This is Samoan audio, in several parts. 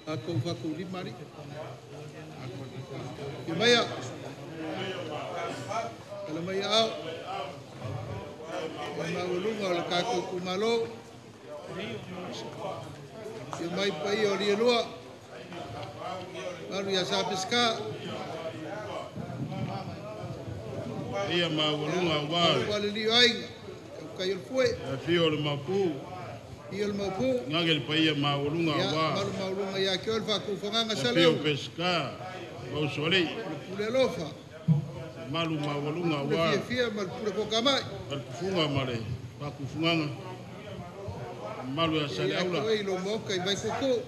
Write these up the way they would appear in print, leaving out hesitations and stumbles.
Ako faku limari. Maya. Kala maya au. Maulunga o le kākou kumalo. Ia mai pai o lielua. Malu ia sapiska. Ia maulunga wa. Wale liu ai. Kai o le fue. Fio o le mapu. Ia le maupu. Ngage le paia maulunga wa. Malu maulunga ia ke o le whakufanganga Fio saleu. peska. Mausoli. O le pule alofa. Malu maulunga Pule wa. fia fia ma le pule kokamai. Kufunga mare. Whakufunganga. Malu ya Ia saleaula. koe i lo moka i Waikoko.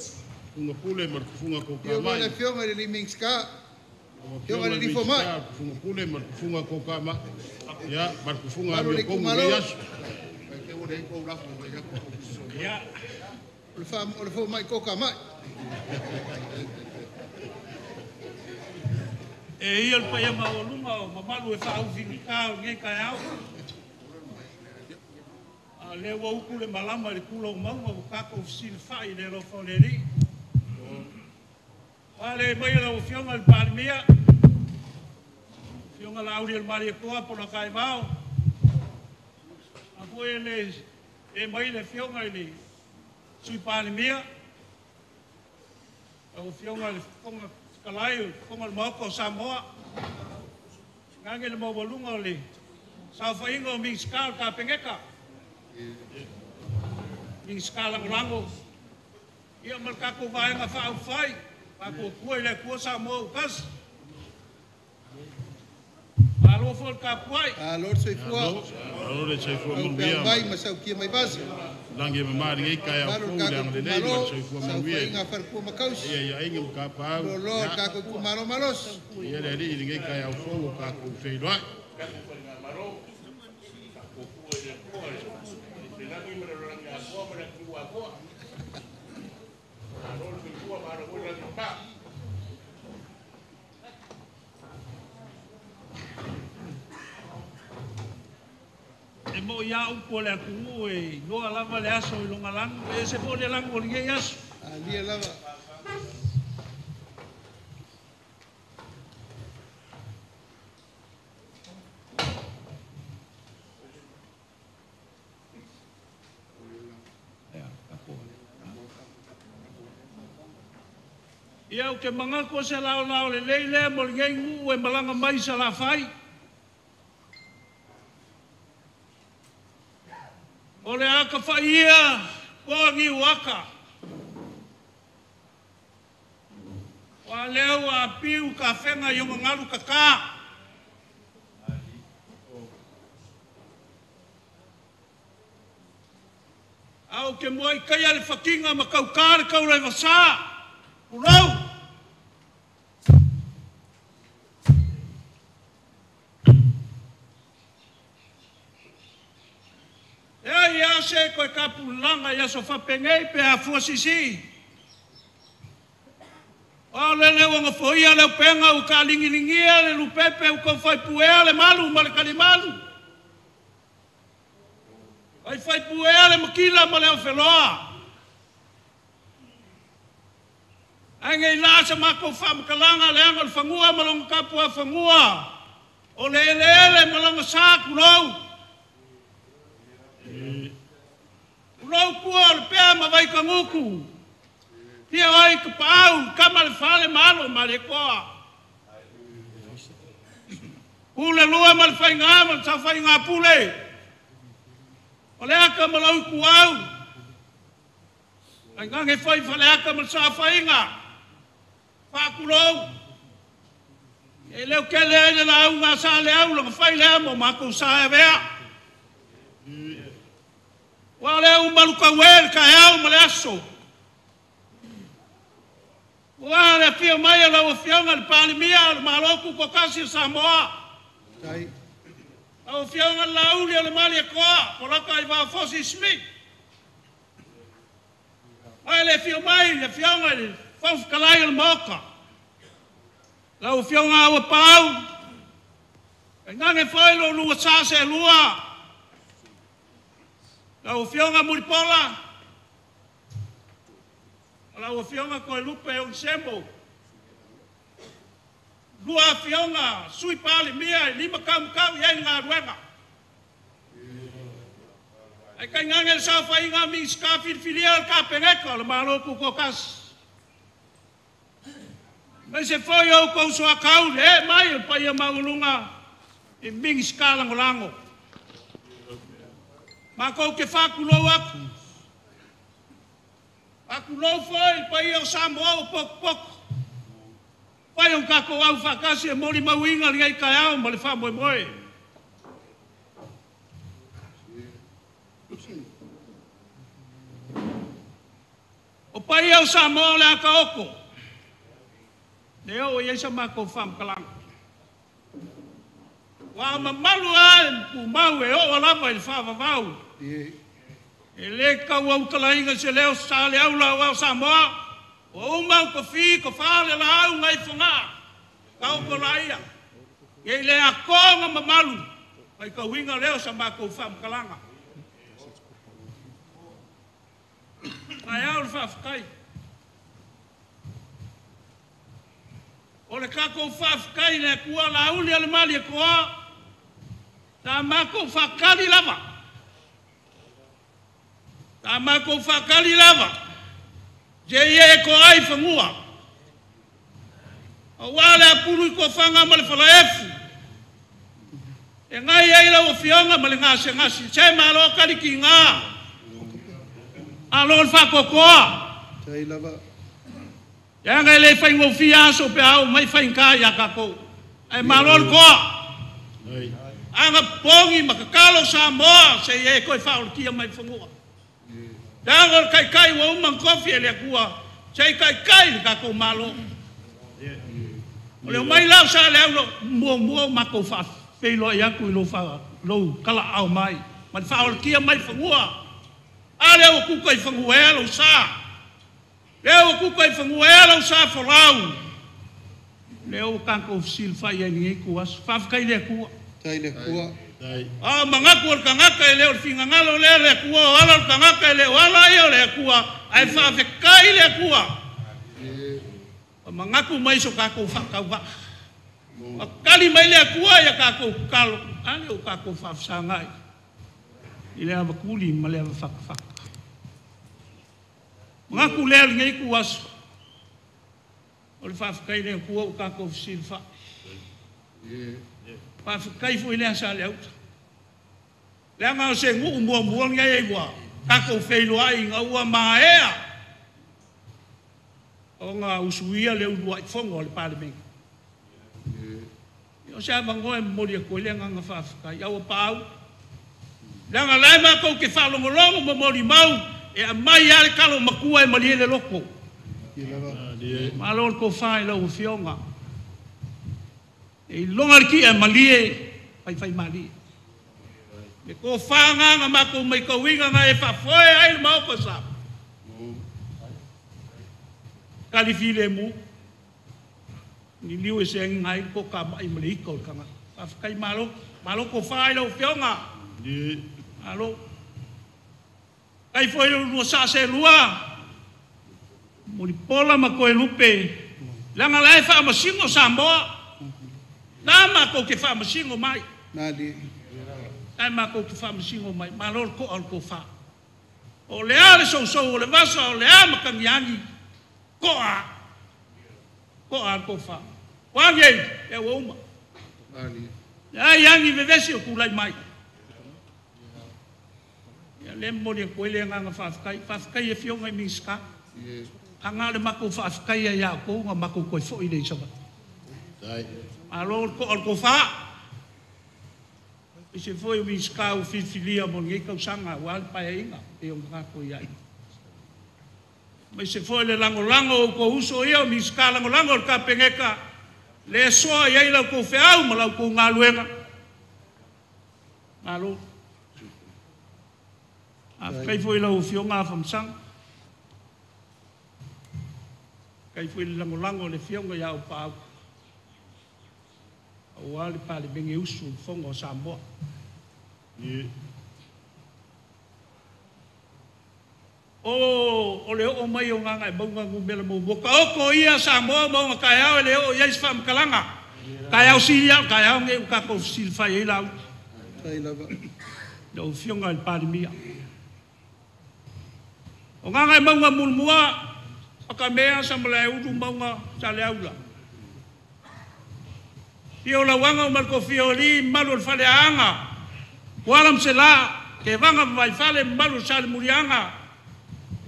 Funga pule ma le kufunga Ia kokamai. mai le fionga i le Mingska. Fionga le lifo mai. Kufunga pule ma le kufunga kokamai. Ia, ma le kufunga Malu le amio komu kumalo. le aso. O le wha o le fo mai kokamai. E ia le paia maualuga o mamalu e faaufigatā o lenei taeao. A lea ua upu le malama i le kula o mauga ua tatou fesilafai i le alofa o le Alii. A le mai lau Afioga i le Palemia, Afioga Laauli o le Malietoa po o Lakaivao, a foi le e mai le Afioga i le Sui Palemia, lau Afioga i le Fofoga Fetalai o le Fofoga o le Maota o Samoa, gage le maualuga o le saofaiga o Minisita o le Kapeneta, Minisita Lagolago, ia ma le tatou vaega faaupufai, faatuatua i le Atua Samoa ua tasi. Malo foi le tapuai. Alo le soifua. Alo le soifua Au manuia. pea mai ma saukia mai vasa. Langi e mamā lenei taeao Malu fou le le kākou agalelei ma le kumalo. soifua manuia. Saofaiga farefua makausi. Ia ia aiga ma kapau. Lo le kākou kumalo malosi. Ia le alii lenei taeao fou o kākou feiloai. E mo ia upu o le atunuu e iloa lava le aso i loga lanu, e ese foi le lanu o lenei aso. Alia lava. Ia o te mangaku o se laolao lelei lea mo lenei nuu e malaga mai Salafai. O le aka whaia, poa ni uaka. O a leo a piu ka whenga i o ngalu kaka. Au ke mua i kai le whakinga ma kaukā le kaura i wasa. Urau! E ia se koe kapulanga ia so whapengei pe a fua sisi. O le leo anga foia le upenga u ka lingilingia le lupepe u kau whaipuea le malu ma le kalimalu. Faifaipuea le makila ma le ofeloa. Ae nei la sa matou faamatalaga leaga o le fanua ma lona tapuafanua, o le eleele ma lona sa tulou. Tulou tua o Lepea ma Vaitagutu, afio ai Tapaau, Tama a le Fale ma Alo o Malietoa. Pule lua ma le Faiga ma le Saofaiga Pule, o le ata ma lou ituau, tainane foi Faleata ma le Saofaiga, faatulou. E leo tele ai le lauga a Saleaula na fai lea mo matou sa e avea. Ua o lea ua malutaue le taeao ma le aso. Ua le afio mai o lau Afioga i le Palemia o le Malo Tutoatasi o Samoa. Lau Afioga Laauli o le Malietoa, Bolata Aivao Fosi Smith. Mai le afio mai le Afioga i le Fofoga Fetalai o le Maota. Lau Afioga Auuapaau, tainane foi lo oulua sa seelua. Lau Afioga Mulipola, lau Afioga Toelupe Onisemo, lua Afioga Sui Palemia e lima taumatau i ai le galuega. Ae tainane le saofaiga a Minisita filifilia o le Kapeneta o le Malo Tutoatasi. Aemaise foi o outou soatau le ee mai o le paia maualuga i Minisita Lagolago. Matou te faatulou atu, faatulou foi i le paia o Samoa ua potopoto, fai o tatou aufaatasi e molimauina lenei taeao ma le faamoemoe. O paia o Samoa o le a taoto, le oo i ai sa matou faamatalaga. Ua mamalu lava e tumau e oo lava i le faavavau. E le tau autalaina i se leo Saleaula aua o Samoa, ua uma ona tofi tofa le laau nai Fogaa, taoto laia, nei le atoa ona mamalu, faitauina lea o sa matou faamatalaga. Taeao le faafetai. O le tatou faafetai i le Atua Laauli o le Malietoa, sa matou faatali lava, sa matou faatali lava, seia e toai i fanua, aua le apulu i tofaga ma le falaefu e agai ai lau Afioga ma le gasegase. Se malo tali tiga, malo le faatoatoa. Leaga e le faigofie aso pe a oo mai faigata ia tatou, ae malo le toa. Aga popogi ma tatalo Samoa seia e toe faaolatia mai i fanua. Leaga o le taitai ua uma ona tofi e le Atua se i taitai le tatou Malo. O le omai la o Saleaula, muamua o matou faafeiloai atu i lou talaau mai ma le faaolatia mai fanua. A lea ua tuta i fanua ea lou sa. Lea ua tuta i fanua ea lou sa folau. Lea ua tatou fesilafai ai i lenei ituaso. Faafetai i le Atua. Tai le Atua. A manatu o le tagata e le o le finagalo lea o le Atua, o ala o le tagata e le o ala ia o le Atua, ae faafetai i le Atua. Ua manatu mai so tatou faatauvaa. Ua tali mai le Atua ia tatou tatalo, a lea ua tatou faafesagai i le avatuli ma le avafatafata. Manatu lea i lenei ituaso, o le faafetai i le Atua ua tatou fesilafai. Faafetai foi lea Saleaula. Leaga o se nuu muamua lenei ua tatou feiloai ina ua maea ona usuia le uluai fono a le Palemene. O se avanoa e momoli atu ai le agaga faafetai. Auuapaau, leaga o la e matou te faalogologo ma molimau e aumai lava le talo matua e malie le loto. Malo le tofa i lau Afioga. E iloga le tia e malie, faifaimalie. Le tofa lena na matou matauina na e faafoe ai le Maota o Samoa. Tali filemu, liliu e seaina ai le toatamai ma le ita o le tagata. Faafetai malo, malo tofa i lau Afioga. Malo. Kai foi o lua sa se lua. Mulipola ma koe lupe. Langa lae whaamasingo Samoa. Nā mākou ke whaamasingo mai. Nā mākou ke whaamasingo mai. Malo le koa o le kōwha. O le a le sousou o le vasa, o le a makangiangi. Koa. Koa le kōwha. Wangi ei, e ua uma. Le ai angi vevesi o kūlai mai. Ia le mori e koe le nganga whaafkai. Whaafkai e fionga i Minska. Anga le mako whaafkai a ia kou ngā mako koe fo i le isawa. Alo o le kōwha. I se foi o Minska o filfilia mo ngei kausanga wa le pae inga e o ngā koe iai. Mai se foi le langolango o ko uso ia o Minska langolango o le kapengeka. Le soa iai lau kou feau ma lau kou ngā luenga. Malo. A kai foi lau fionga a whamsanga. Kai foi le langolango le fionga ia o pau. Aua le pale menge usu fongo o Samoa. O le o mai o nganga e maunga ngumela mo. Ka oko ia Samoa maunga kai au e le o ia isi whamkalanga. Kai au sili au, kai au nge ukako silfai e lau. Lau fionga le pale mia. O nganga e maunga mulmua, akamea sa malai uru maunga sa le aula. Fio lauanga o malko fio li malu o fale anga. Kualam se la, ke vanga vai fale malu sa le murianga.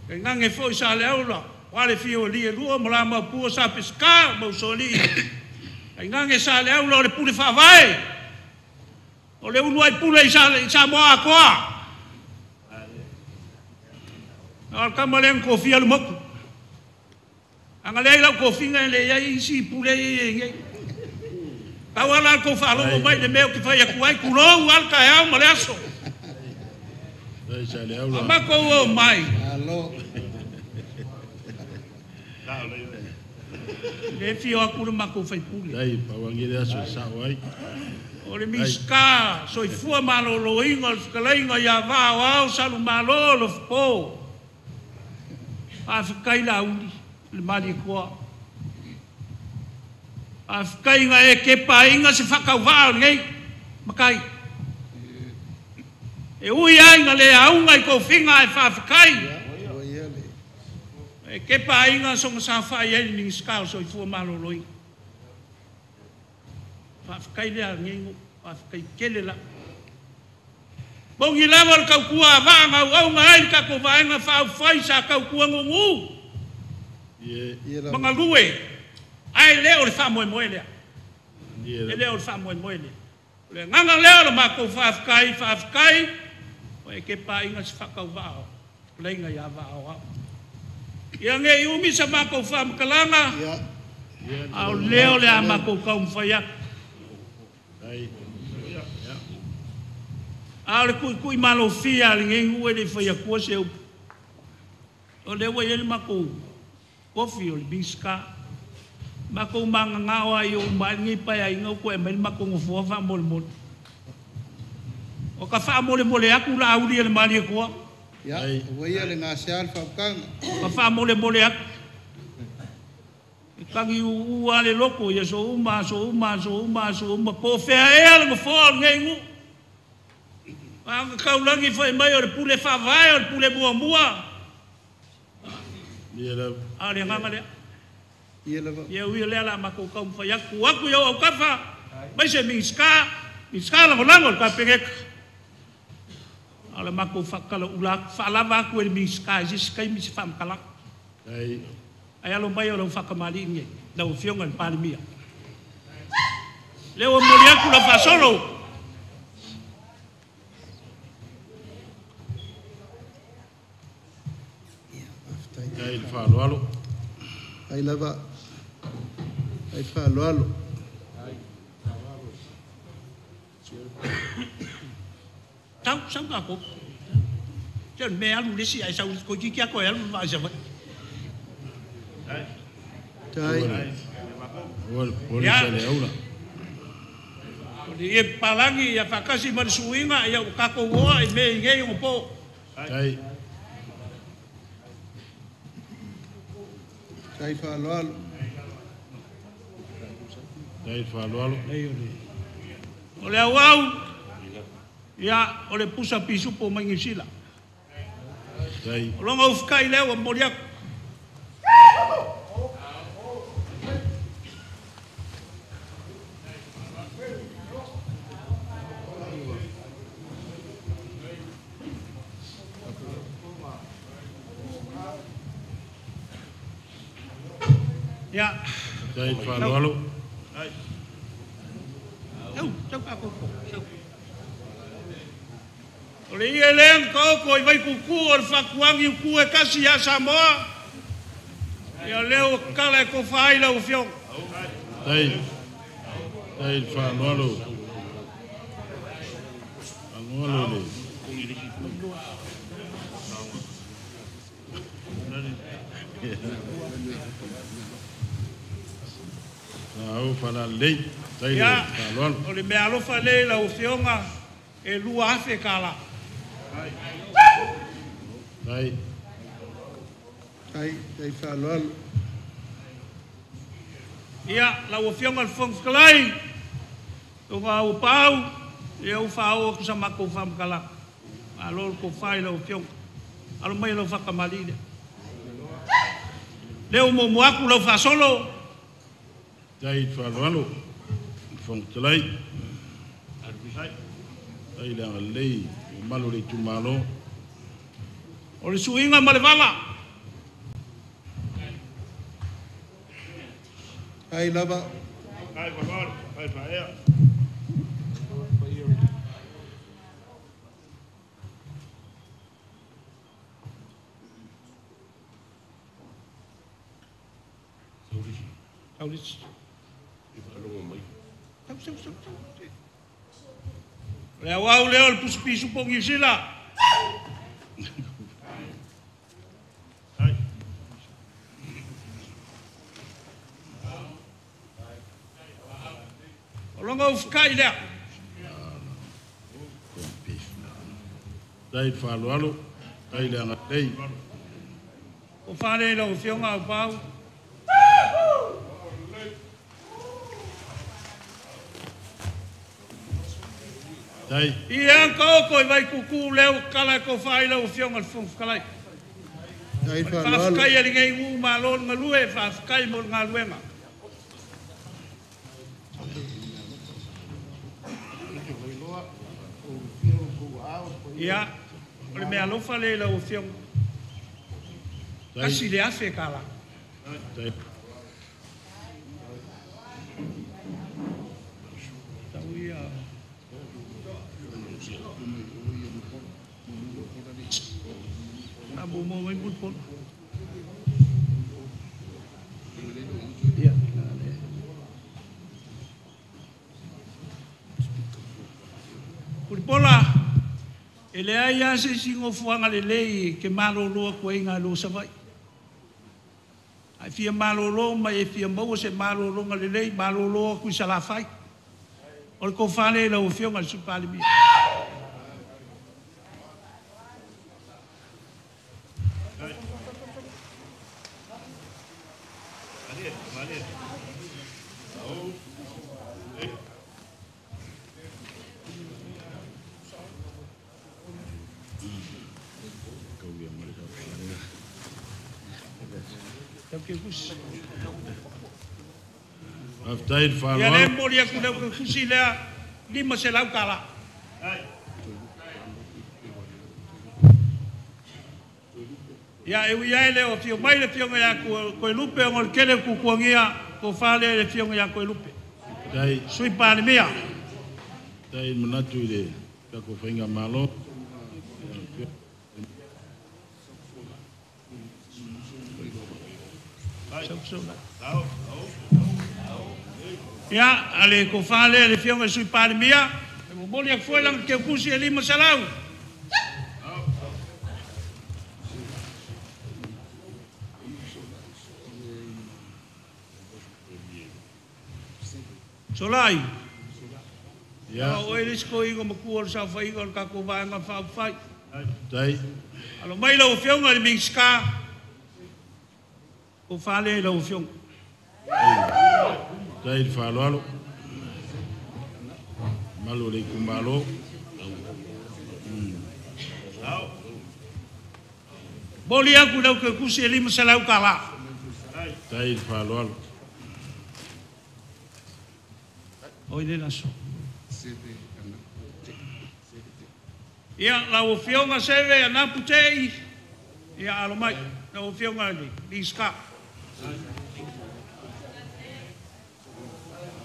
Ke ngange foi sa le aula. Wale fio li e lua, mala maupua sa peska, mausoli. Ke ngange sa le aula o le pule whaavae. O le ulu ai pule i sa moa akoa. O le kama lea kofia le moku. Anga lea lau kofinga le iai isi pule i e ngei. Kau ala ko whaalogo mai le meo ki whai aku ai kulou al ka eau ma le aso. A mako o mai. Le fio aku le mako whai pule. O le miska soifua maloloinga o le whakalainga ia vao au salu malo lo whapo. A whakai la uli le mali koa. A whakai ngā e ke painga se whakau vao ngei makai. E ui ai ngā le aunga i kōwhinga e whawhakai. E ke painga songa sa whai ai minska o soifua maloloinga. Whawhakai lea ngei ngō, whawhakai kele la. Mongi lava le kaukua a vaa ngau au ngā ai kako vaenga whaau whai sa kaukua ngungu. Mangalue. Ai leo o le wha moe lea. E leo o le wha moe lea. O le nganga leo le mako whaafkai, whaafkai. O e ke painga se whakau vao. Leinga ia vao au. Ia nge i umi sa mako wha makalanga. Au leo le a mako kaumwhai aku. A le kui kui malo fia le nge ngue le whai akua se upu. O le wai ele mako kofi o le biska. Mako manga ngao ai o mai ngi pai ai ngau koe mai mako ngofua wha mole mole. O ka wha mole mole aku la auli ele mali koa. Ia, wai le ngā se al whaukanga. Ka wha mole mole aku. I kangi uu ale loko ia so uma, so uma, so uma, so uma. Po whea ea le ngofoa o le nge ngu. Anga kaulangi whai mai o le pule whavae o le pule mua mua. A le nganga lea. Ia ui lea la mako kau mwhai aku. Aku iau au kawha. Mai se minska. Minska lango lango le kapengeka. A le mako whakala ula aku. Whaalava aku e le minska. E sisi kai misi whaamakalaka. Ai alo mai o lau whakamali nge. Lau fionga le palimia. Leo moli aku la whasolo. Ai le whaaloalo. Ai lava. Ai whaaloalo. Tau, sau ngā kō. Te me alu lesi ai sau ko ki kia koe alu vaa sa vai. Tai. O le polisa le aula. O le e palangi ia whakasi ma le suinga ia o kako oa i me i ngei o po. Tai. Tai faaaloalo. Tai faaaloalo. O le auau, ia, o le pusa pisupo mai Niu Sila. Tai. O loga ufukai lea ua momoli atu. Ia. Tai faaaloalo. Sau, sau kako, sau. O le ia lea na taoto i Vaikuku o le fatuagi utu e tasi ia Samoa. Ia lea ua tatala e tofa ai lau afioga. Tai. Tai faaaloalo. Faaaloalo le. Au falalelei. Tai le Ia, faaaloalo. o le mea alofa lea i lau afioga e 2,000 tala. Tai. Tai, tai faaaloalo. Ia, lau afioga i le Fofoga Fetalai, toga au pau, ia ua faaoo atu sa matou faamatalaga. Malo le tofa i lau afioga. Alo mai lau faakamali lea. Lea ua muamua atu lau faasolo. Tai faaaloalo, Fofoga Fetalai. Tai le agalelei o mamalu o le itumalo. O le suiga ma le vala. Tai lava. Tai faaaloalo, tai faaea. Taulisi. Sau, sau, sau, sau. O le auau lea o le pusipisu po o Niu Sila. O loga ufukai lea. Tai faaaloalo, tai le agalelei. O fale lau afioga au pau. Tai. Ia ka oko i Vaikuku lea ua kala e kofa ai lau afioga i le Fofoga Fetalai. Tai O le faaaloalo. faafetai a lenei uu malo le galue, faafetai mo le galuega. Ia, o le mea alofa lea i lau afioga. Tai. 1,000 tala. Tai. Tau ia. Na mo mo mai mo polo. Ia, na le. Pulipola, e leai lava se isi gofuaga lelei ke malōlō atu ai galo Savaii. Ae fia malōlō mai e fia maua se malōlōga lelei, malōlō atu i Salafai. O le tofa lea i lau afioga i le Sui Palemia. Faafetai le Ia faaaloalo. le momoli atu lea kusi lea, 500 tala. Ia, e ui ai lea o afio mai le afioga ia Koelupe, ona o le tele o tuatuagia, tofa lea i le afioga ia Koelupe. Tai. Sui Palemia. Tai le manatu i le tatou faigamalo. Ia, a le tofa lea i le afioga i le Sui Palemia, e momoli atu foi lana teukusi e 500. Solai. Ia. O oe le isi toeaina matua o le saofaiga o le tatou vaega faaupufai. Tai. Alo mai lau afioga i le Minisita, O fale lau afioga. Tai le faaaloalo. Malu o le itumalo. Moli aku lau ke kusi e 500 tala. Tai le faaaloalo. O ile laso. Ia lau afioga Seve anapu tei. Ia alo mai lau afioga le Liska.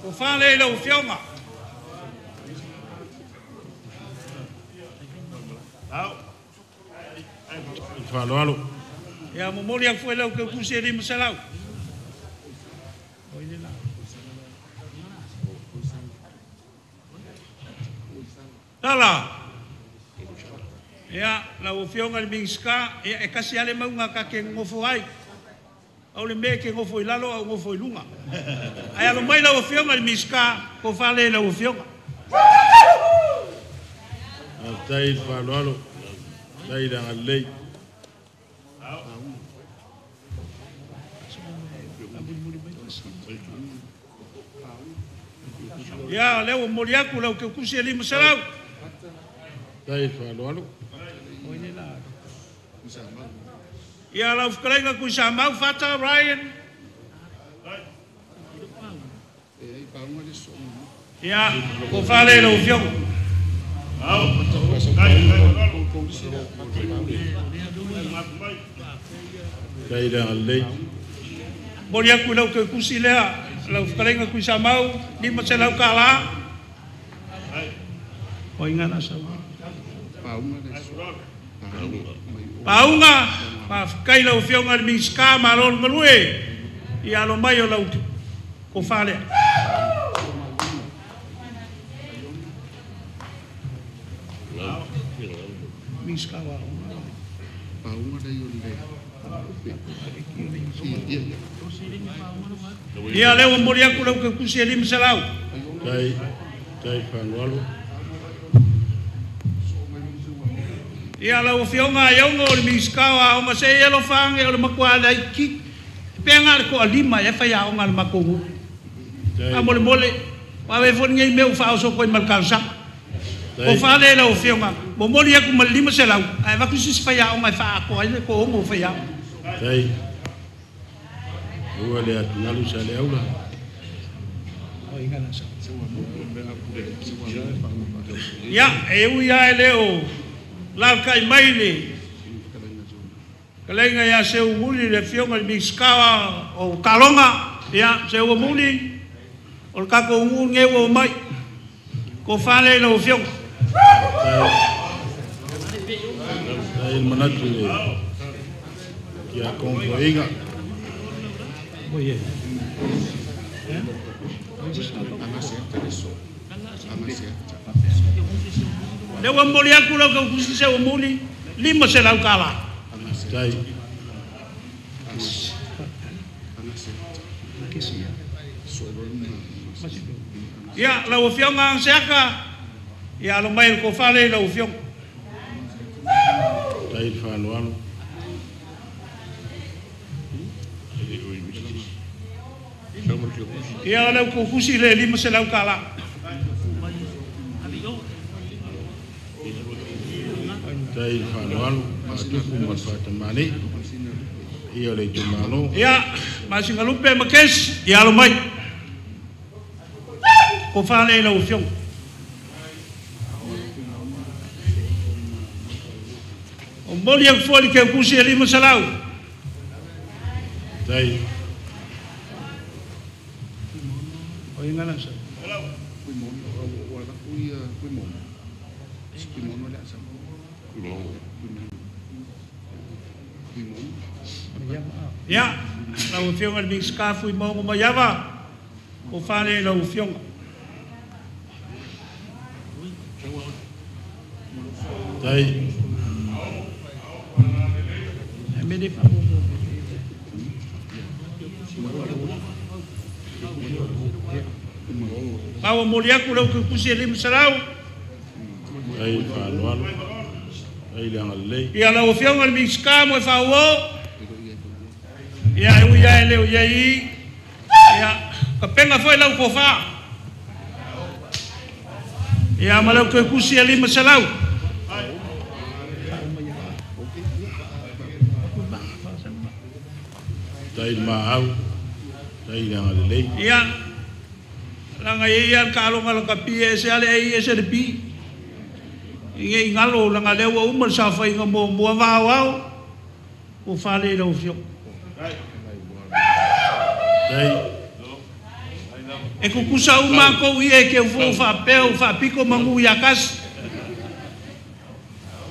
O fale lau afioga. Faaaloalo. Ia momoli aku foi lau ke kusi e 500. O ile la. Tala. Ia lau afioga le Minisita, ia e kasi ale maunga ka ke ngofo ai. Au le mea ke ngofo i lalo au ngofo i luga. Ai alo mai lau afioga le Minisita, ko fale lau afioga. Tai le faaaloalo. Tai le agalelei. Ia leo moli aku lau ke kusi e 500. Tai le faaaloalo. Ia lau fetalaiga Kuisamau Fata Ryan. Ia ko fale lau afioga. Tai le agalelei. Moli aku lau ke kusi lea lau fetalaiga Kuisamau 500 tala. O inga na sau. Paunga, faafetai lau afioga le Minisita malo le galue ia alo mai o lau ko fale. Minisita wa. Ia leo moli aku lau ke kusi e 500. Tai tai faaaloalo. Ia lau afioga iogo o le Minisita o Aoga se i alofaga o le matua laiti pega le toalima e faiaoga le matou nuu. Faamolemole ua foi lenei mea ua faaosoko ai ma le talosaga. O fale lau afioga momoli aku ma le 500 ae avatu sisi faiaoga e faaatoa ai le toaogo o faiaoga. Tai ua le atugalu sa le aula. Ia e ui ae leo lalkai mai le fetalaiga ia Seumuli le afioga i le Minisita o Taloga, ia Seumuli o le tatou nuu lenei ua omai. Ko fale i lau afioga. Tai le manatu le kia konfoiga. Le ua momoli aku lau kaukusi Seumuli 500 tala. Tai. Ia lau afioga Seaka, ia alo mai le kofale i lau afioga. Tai le faaaloalo. Ia lau kukusi le 500 tala. Tai le faaaloalo, faatupu ma le faatamani. Ia le itumalo. Ia Masingalupe ma Kesi, ia alo mai. Ko fale i lau afioga. O moli aku foi le keukusi e 500. Tai. O inga na sa. Ia, lau afioga le Minisita Fuimaogo Maiava, ko fale i lau afioga. Tai. Maua moli aku lau keukusi e 500. Tai le faaaloalo. Tai le agalelei. Ia lau afioga le Minisita mo e faauo. Ia e ui ae leo ia i. Ia, ka penga foi lau kofa. Ia, ma lau ke kusi e 500. Tai maau, tai langa lelei. Ia, langa ia ka alonga la kapi e se ale e se le pi. Inge ingalo langa leo uma le safainga mo mua vao ao. O fale lau fio. Tai. E kukusa uma kou ia e ke ufo fa peo fa piko mangu ia kas.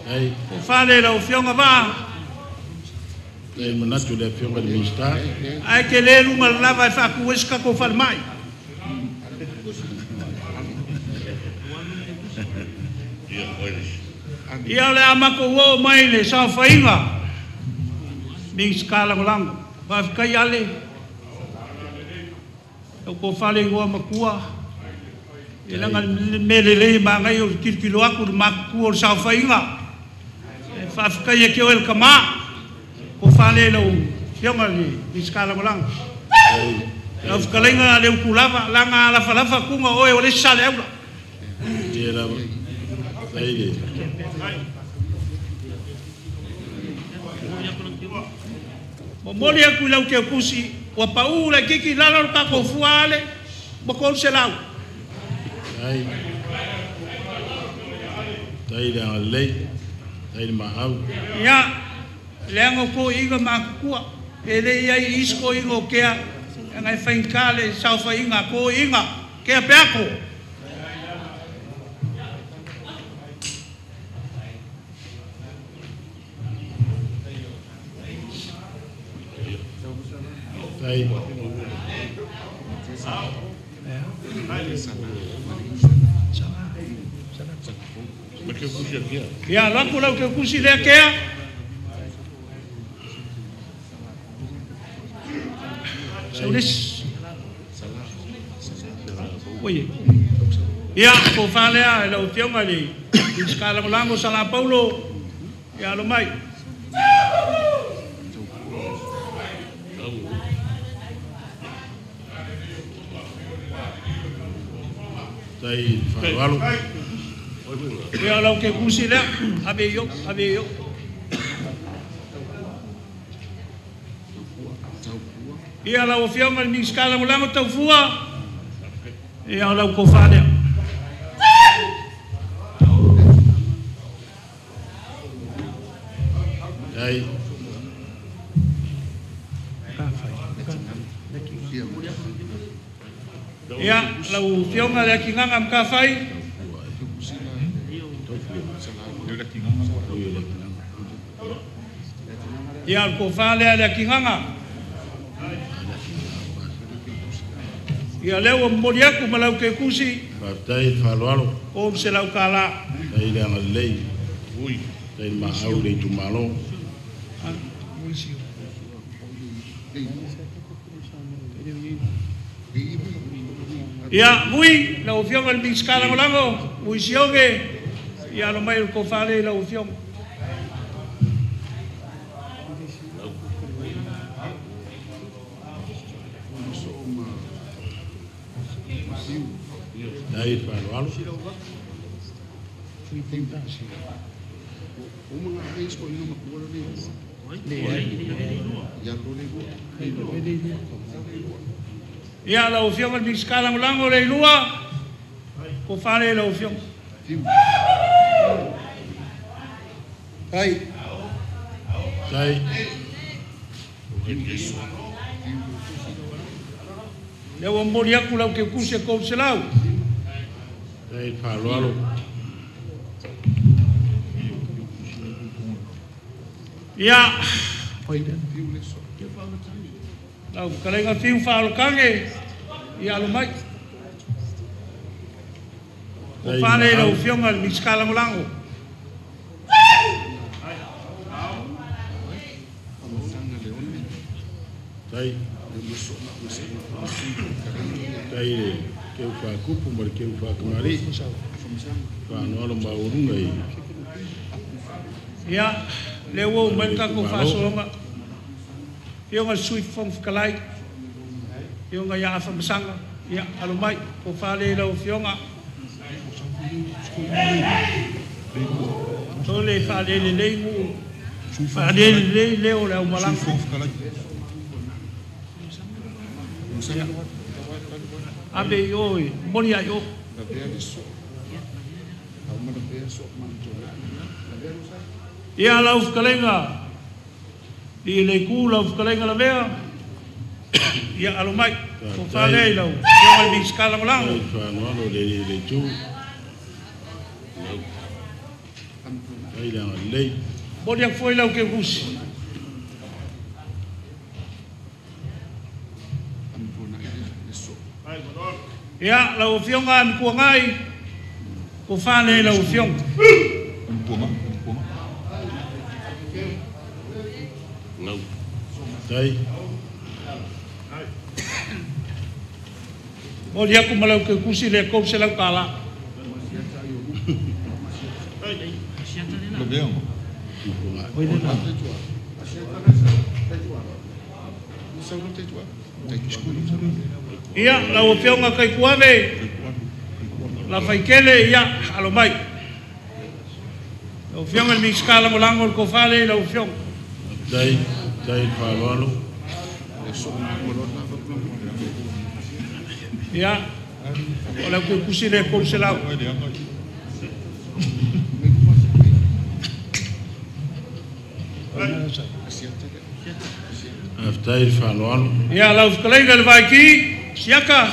Tai. O fale lau fionga va. Tai manatu le afioga le Minista. Ai ke le lunga lava e fa ku eska ko fale mai. Ia le amako o mai le safainga. Minista langolango. Faafetai ale. Au ko fale ngoa makua. E langa mele le mangai o kilokilo aku le makua o le safainga. E faafetai e ke o el kama. Ko fale lau fionga le Minista langolango. Lau whakalenga le ukulava, langa ala falafa kunga oe o le sale aula. Ia lava. Tai le. Momoli aku lau ke kusi, ua pau le kiki lalo le kako fua ale, ma kolu se lau. Tai. Tai le anga lei, tai le maau. Ia, le anga ko inga makukua, e le ia i isko inga o kea, anga e whainka le saufa inga ko inga, kea peako. Tai. Ia, laku lau ke kusi lea kea. Saulis. Oye. Ia, ko whalea, e lau fionga le Minista langolango Sala Paulo. Ia, alo mai. Tai wharoalo. Ia lau ke kusi lea, ave yo, ave yo. Ia lau fionga le Minista langolango taufua. Ia lau ko whalea. Tai. Ia, lau fionga le akinganga mkawhai. Ia, ko whalea le akinganga. Ia, leo momoli aku ma lau ke kusi. Faafetai whaloalo. O se lau kala. Tai le anga lelei. Tai maau le itumalo. Ia, vui, lau fionga le Minista langolango, vui sioge, ia alo mai ko whale lau fionga. Tai whaloalo. Ia, lau fionga le Minista langolango le ilua, ko whale lau fionga. Tai. Tai. Leo momoli aku lau ke kusi e kou se lau. Tai whaloalo. Ia, lau kalenga fiu whaalokange, ia alo mai. Ko whale lau fionga le Minista langolango. Tai. Tai le keu whakupu ma le keu whakamari. Whanoalo maurunga i. Ia, leo o mai kako whaasologa. Fioga sui Fofoga Fetalai, Fioga ia Afamasaga, ia alo mai, ko fale lau Fioga. Tole fale le leigu, fale le lei leo le au malaga. Ave i oi, moni ai o. Ia lau fetalaiga, i le ku lau fetalaiga lavea, ia alo mai, ko fale lau Fioga i Minisita Lagolago. Faanoalo le le tu. Ai le agalelei. Moni atu foi lau keukusi. Ia lau Afioga Mikuangai, ko fale lau Afioga. Tai. Moni atu ma lau keukusi le kou se lau tala. Ia lau Afioga Kaikuave, la faikele ia alo mai. Lau Afioga i le Minisita Lagolago o le Kofale, lau Afioga. Tai, tai faaloalo. Ia, o lau keukusi le kou se lau. Aftai faaloalo. Ia lau fetalaiga le Vaiki, Siaka.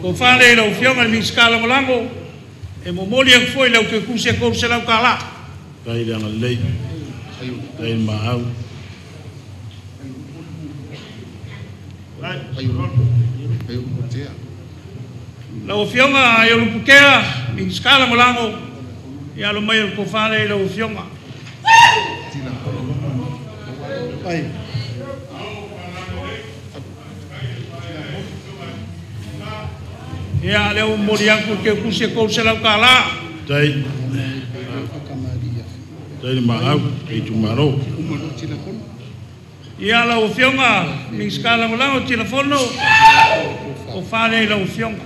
Ko fale lau Afioga i le Minisita Lagolago, e momoli atu foi lau keukusi e kou se lau tala. Tai le agalelei. Tai le maau. Lau Afioga Iolupukea, Minisita Lagolago, ia alo mai o le kofale lau Afioga. Ia lea ua momoli atu le keukusi e kou se lau tala. Tai. Tai le maau, e itumalo. Ia lau Afioga Minisita Lagolago Tilafono, o fale lau Afioga.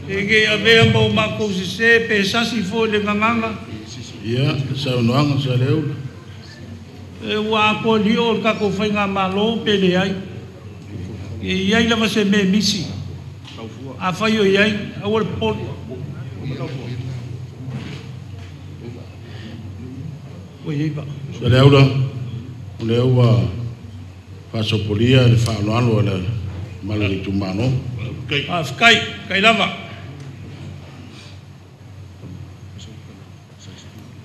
E avea mau makou sese pe sasi foi le gagaga. Ia, saunoaga sa le ula. E ua atoa lio o le tatou faigamalo pe leai. E iai lava se mea misi. Afai o iai, aua le popoli. Ua iai vaa. Sa le aula, o lea ua faasopolia le faaaloalo a le mamalu o le itumalo. Faafetai, kai lava.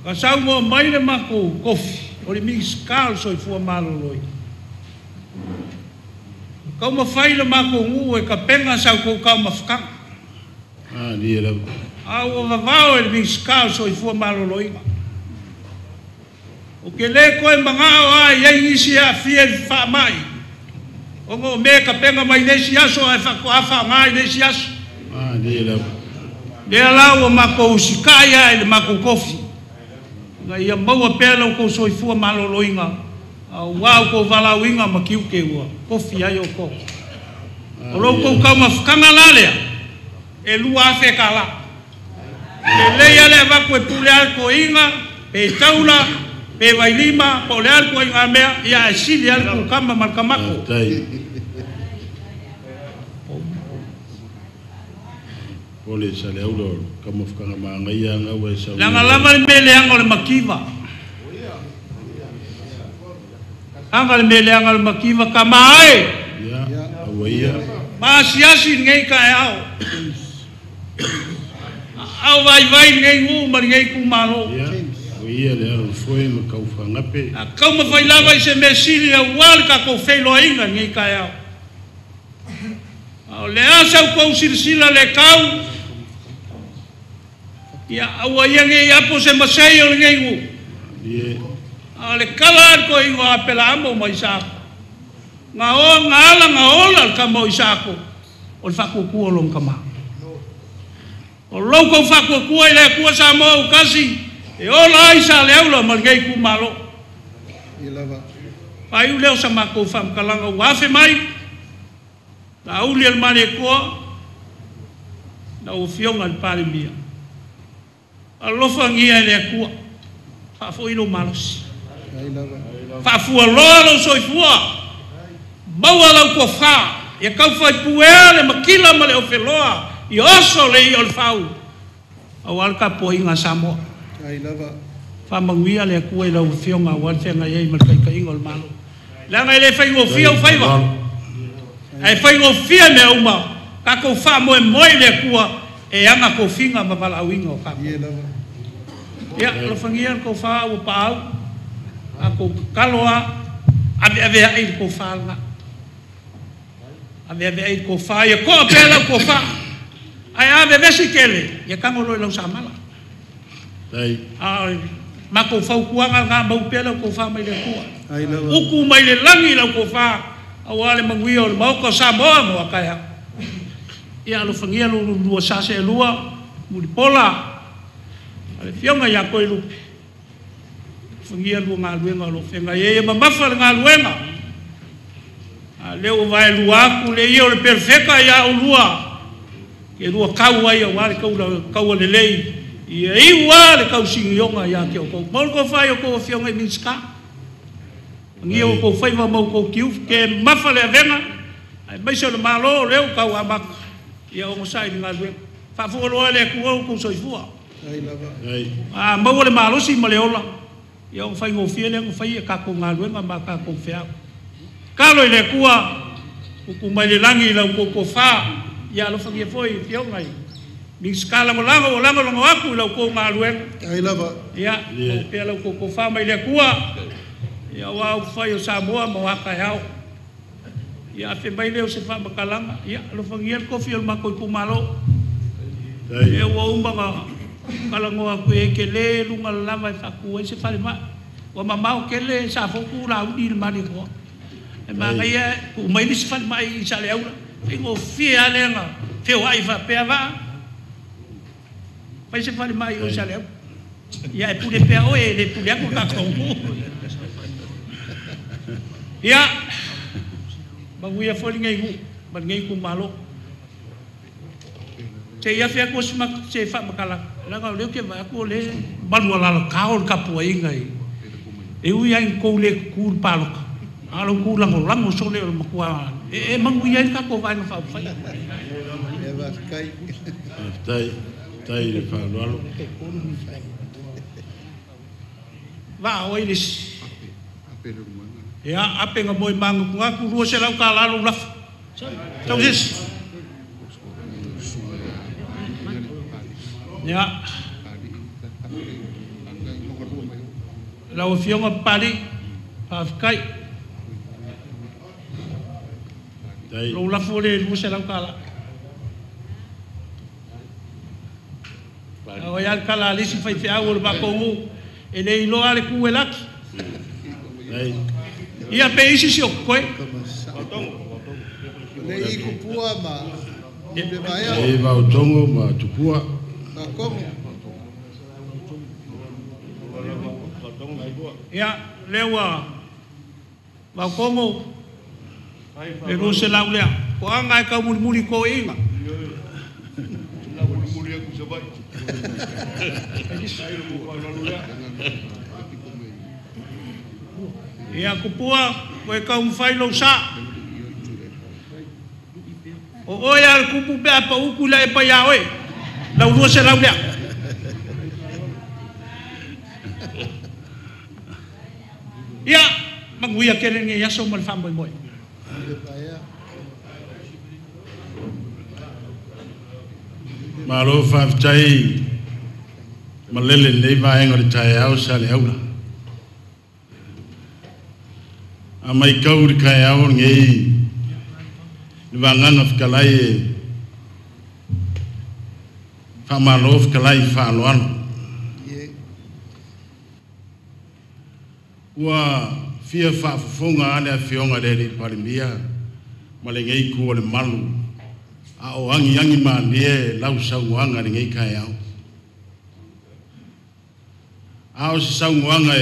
Ka saunoa mai le matou kofi, o le Minisita o le Soifua Maloloina. Taumafai le matou nuu e tapena sa outou taumafataga. Ah, lia lava. A ua vavao e le Minisita o le Soifua Maloloina. O ke le koe mangao a iai nisi e aafia i le faamai. Ona o mea e tapena mai le isi aso ae faatoa faaaoga i le isi aso. Ah, lia lava. Lea la ua matou usikai lava i le matou kofi. Ina ia maua pea la outou soifua maloloina, aua outou valaauina ma tiute ua kofi ai outou. O lo outou taumafataga la lea, e 2,000 tala. Lelei lava le avatu e pule a le toeaina, pe taula, pe vailima, po o le a le ituaiga mea, ia ae sili lava le kukama ma le tamato. Tai. O le sa le aula o taumafataga magaia gaua e sau. Leaga lava le mea leaga o le mativa. Aga le mea leaga o le mativa, tama ae. Ia, aua ia. Ma asiasi lenei taeao. Au vaivai lenei nuu ma lenei itumalo. Ia, aua ia le alo o le foe ma taufagape. A taumafai lava i se mea sili aua le tatou feiloaiga lenei taeao. A o le a sa outou silasila le tau. Ia aua ia nei apo se masei o lenei nuu. A o le kala a le toeaina o Apelaamo ma Isaako. Na o na ala na ola le tama o Isaako o le faatuatua o lona tama. O lou tou faatuatua i le Atua Samoa ua tasi e ola ai Saleaula ma lenei itumalo. Faaiu lea o sa matou faamatalaga ua afe mai Laauli a le Malietoa, lau Afioga i le Palemia. Alofagia e le Atua, faafoi lou malosi, faafualoa lou soifua, maua lau tofa, ia taufaipuea le matila ma le ofeloa, ia oso le ia o le fau, aua le tapuaiga a Samoa. Faamanuia le Atua i lau Afioga aua le feagai ai ma le taitaiga o le Malo. Leaga e le faigofie ou faiva, ae faigofie mea uma, tatou faamoemoe i le Atua e ana tofiga ma valaauina o tatou. Ia, alofagia le tofa ua paau, tatou tatalo lava, aveaveai le tofa lena. Aveaveai le tofa, ia toa pea lau tofa, ae a vevesi tele, ia tago loa i lau samala. A o le matou fautuaga lena, mau pea lau tofa mai le Atua. Utu mai le lagi lau tofa, aua le manuia o le Maota o Samoa mo a taeao. Ia alofagia lo lua sa seelua, Mulipola, a le Afioga ia Toelupe, alofagia lua galuega o lo o feagai ai, ia mamafa le galuega. A lea ua vaelua atu le ia o le perofeta ia oulua, ke lua tau ai aua le taua lelei, ia iu lava le tausinioga ia te outou. Maua le tofa i a outou afioga i Minisita. Magia outou faiva ma outou tiute, mamafa le avega, aemaise o le Malo o lea ua tau amata, ia onosai i le galuega. Faafualoa e le Atua outou soifua. A maua le malosi ma le ola, ia ona faigofie lea ona fai a tatou galuega ma a tatou feau. Tatalo i le Atua, utu mai le lagi i lau outou tofa, ia alofagia foi afioga i Minisita lagolago ua lagolago atu i lau outou galuega. Ia, maua pea lau outou tofa mai le Atua, ia aua upufai o Samoa ma a taeao. Ia afe mai lea o se faamatalaga, ia alofagia le tofi o le matou itumalo. Lea ua uma na talanoa atu i ai, tele luga lava e faatu ai se falemai. Ua mamao tele Safotu Laauli i le Malietoa. E manaia tuu mai le isi falemai i Saleaula, faigofie lava lea na feoai faapea vaa. Fai se falemai i o i Saleaula. Ia e pule pea oe, e le pule atu tatou. Ia, manuia foi lenei nuu ma lenei itumalo. Se i afe atu se faamatalaga, leaga o lea ou te vaai atu o lea e malualalata o le tapuaiga i e ui lava ina tou le tutu i le palota, a o le tou lagolago sole o le matua e manuia ai le tatou Vaega Faaupufai. Faafetai, faafetai i le faaaloalo. Vaa o ai le isi? Ia, ape na moe magutugutu $200 lou lafo. Tau se isi? Ia, lau Afioga Papalii, faafetai. Lou lafo lea e $200. A o ai lava le tala a le isi faifeau o le matou nuu, e le iloa lava le tu e laki. Ia pe isi si o totoe. E Vaotogo ma Tupua. Ia, lea ua Vaotogo le 200 lea. Toaga e taumulimuli i toeaiina. Ia Tupua, ua e taumafai lou sa. O oe lava le tupu pe a pau utu i le aepa ia oe. Lau 200 lea. Ia, manuia tele lenei aso ma le faamoemoe. Malo faafetai malele i lenei vaega o le taeao Saleaula. A matau i le taeao lenei le vagaga fetalai e Faamalo fetalai faaaloalo. Ua fia faafofoga a le afioga i le Alii Palemia ma lenei itu o le malu, a o agiagi malie lau saunoaga i lenei taeao. A o se saunoaga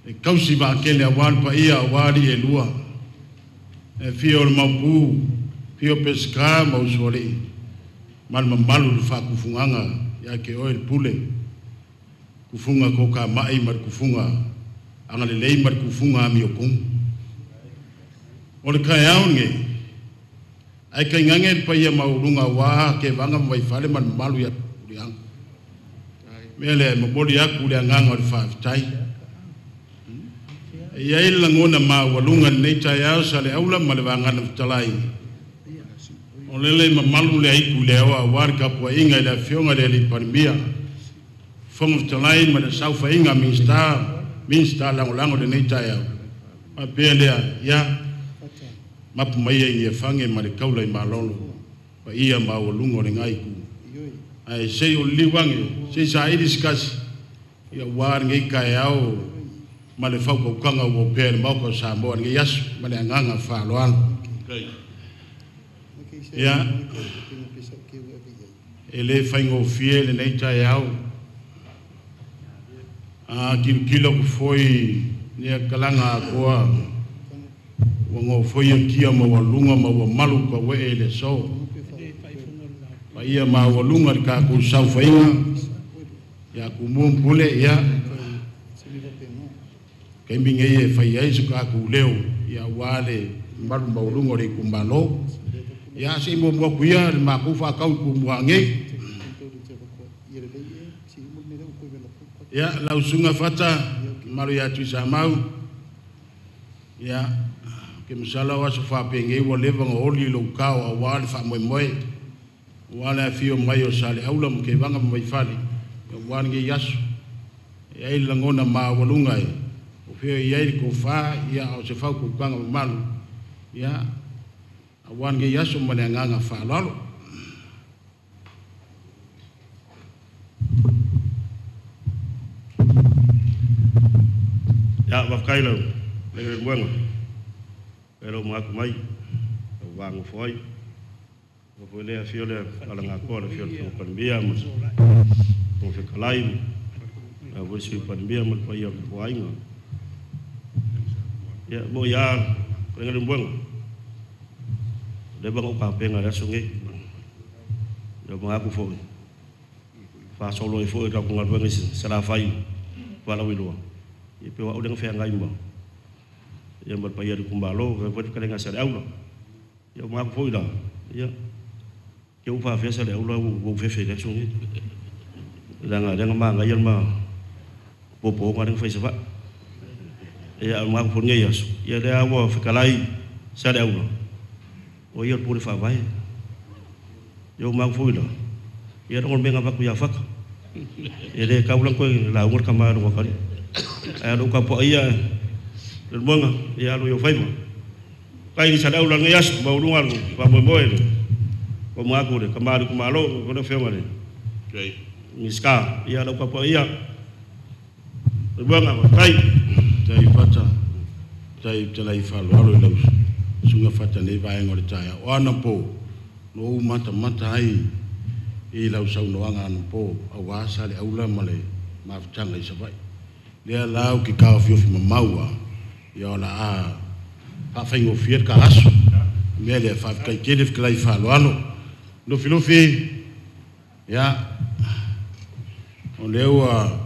e tausi vaatele aua le paia aua alii e lua, e afio o le Maopu, afio Peseta ma Usoalii, ma le mamalu i le faatufugaga ia te oe le pule, tufuga tokamai ma le tufuga agalelei ma le tufuga amiotonu. O le taeao lenei, ae tainane le paia maualuga aua Tevaga ma Vaifale ma le mamalu ia Tuliaga. Mea lea e momoli atu le agaga o le faafetai. E i ai le lagona maualuga i lenei taeao Saleaula ma le Vagana Fetalai, o lele mamalu le aitu i le aoa aua le tapuaiga i le afioga i le Alii Palemia, Fofoga Fetalai ma le saofaiga Minisita Lagolago i lenei taeao. Faapea lea, ia, mapu maia i Niafage ma le taula i Malolo, paia maualuga o lena itu. Ae se i o liliu ane, se i saili se tasi, ia aua lenei taeao ma le faukautaga ua opea i le Maota o Samoa i lenei aso ma le agaga faaaloalo. Ia, e le faigofie lenei taeao. A tilotilo atu foi ia talaga atoa ua nofoia kia maualuga ma ua malu tauee i le aso. Paia maualuga i le tatou saofaiga, ia Tumua ma Pule, ia taimi nei e fai ai so tatou leo, ia aua le mamalu maualuga o le itumalo. Ia se i muamua atu ia le matou faatau i Tumua nei. Ia, lau susuga Fata, mamalu ia Tuisamau, ia, ke masalo o aso faapenei ua leva ona oli lou tao aua le faamoemoe, aua le afio mai o Saleaula ma Tevaga ma Vaifale, aua lenei aso. E ai le lagona maualuga e o fea i ai le tofa, ia o se fautuaga mamalu, ia, aua lenei aso ma le agaga faaaloalo. Ia, faafetai lau le muega e lou manatu mai lau vaga foi o foi le afio le alagatoa le afio le Palemia ma le Fetalai le foi Sui Palemia ma le paia o le aiga. Ia mo ia le muega le vanga o kapenga le aso nei. Ia manatu foi faasolo ai foi le galuega i Salafai Valawiloa. Ia pe o le feagai ma ia ma le paia o le itumalo foi le fetalaiga a Saleaula. Ia manatu foi la, ia ke u faafea Saleaula ua fefe le aso nei. Leaga magaia ma popoga le fai sa. Ia manatu foi nei aso. Ia le ua fetalai Saleaula. O ia pule faavae. Ia manatu foi la. Ia rongo menga vaku ia faka. Ia le kaulang koe la ungar kama rongo kali. Ai ro ka po ia le monga ia ro yo faima. Kai ni Saleaula ngai aso ba urunga ro pa moe le. Ko mo le kama ro kumalo ko le fenga le. Miska ia ro ka po ia. Le monga kai tai fata tai talai falo alo lau sunga fata nei vaenga o le taeao. O ana po no u mata mata ai i lau saunoaga ana po aua Saleaula ma le mafutaga i Savaii. Lea lau ke kaofiofi mamaua ia o la a faafaigofie le ka aso. Mea lea faafetai tele fetalai faaaloalo. Lufilufi, ia, o lea ua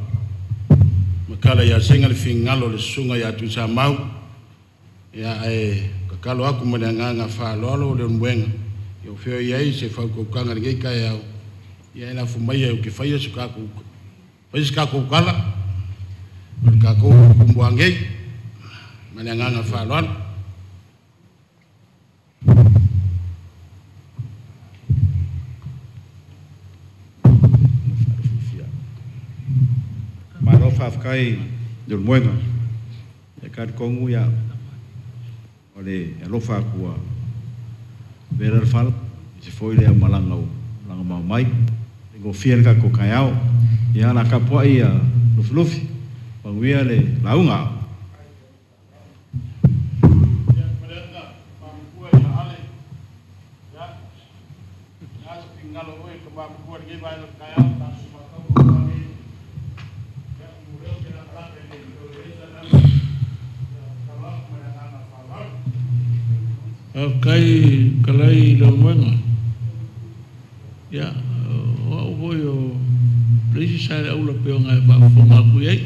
makala ia senga le fingalo le susuga ia Tuisamau, ia ae kakalo atu ma le agaga faaaloalo o le muega. Ia o fea i ai se faukautaga lenei taeao, ia e lafo mai ai o ke faia se tatou fai se tatou tala, o le tatou Tumua nei, ma le agaga faaaloalo. Malo faafetai i le muega. Ia ka kongu ia o le alofa atua vera le fala se foi le malanga o langa mau mai Gofia le tatou taeao. Ia la tapuai ia Lufilufi, manuia le lauga. Kai kalai le moenga. Ia, o au foi o leisi sa le aula pe o ngai faafofoga aku i ai.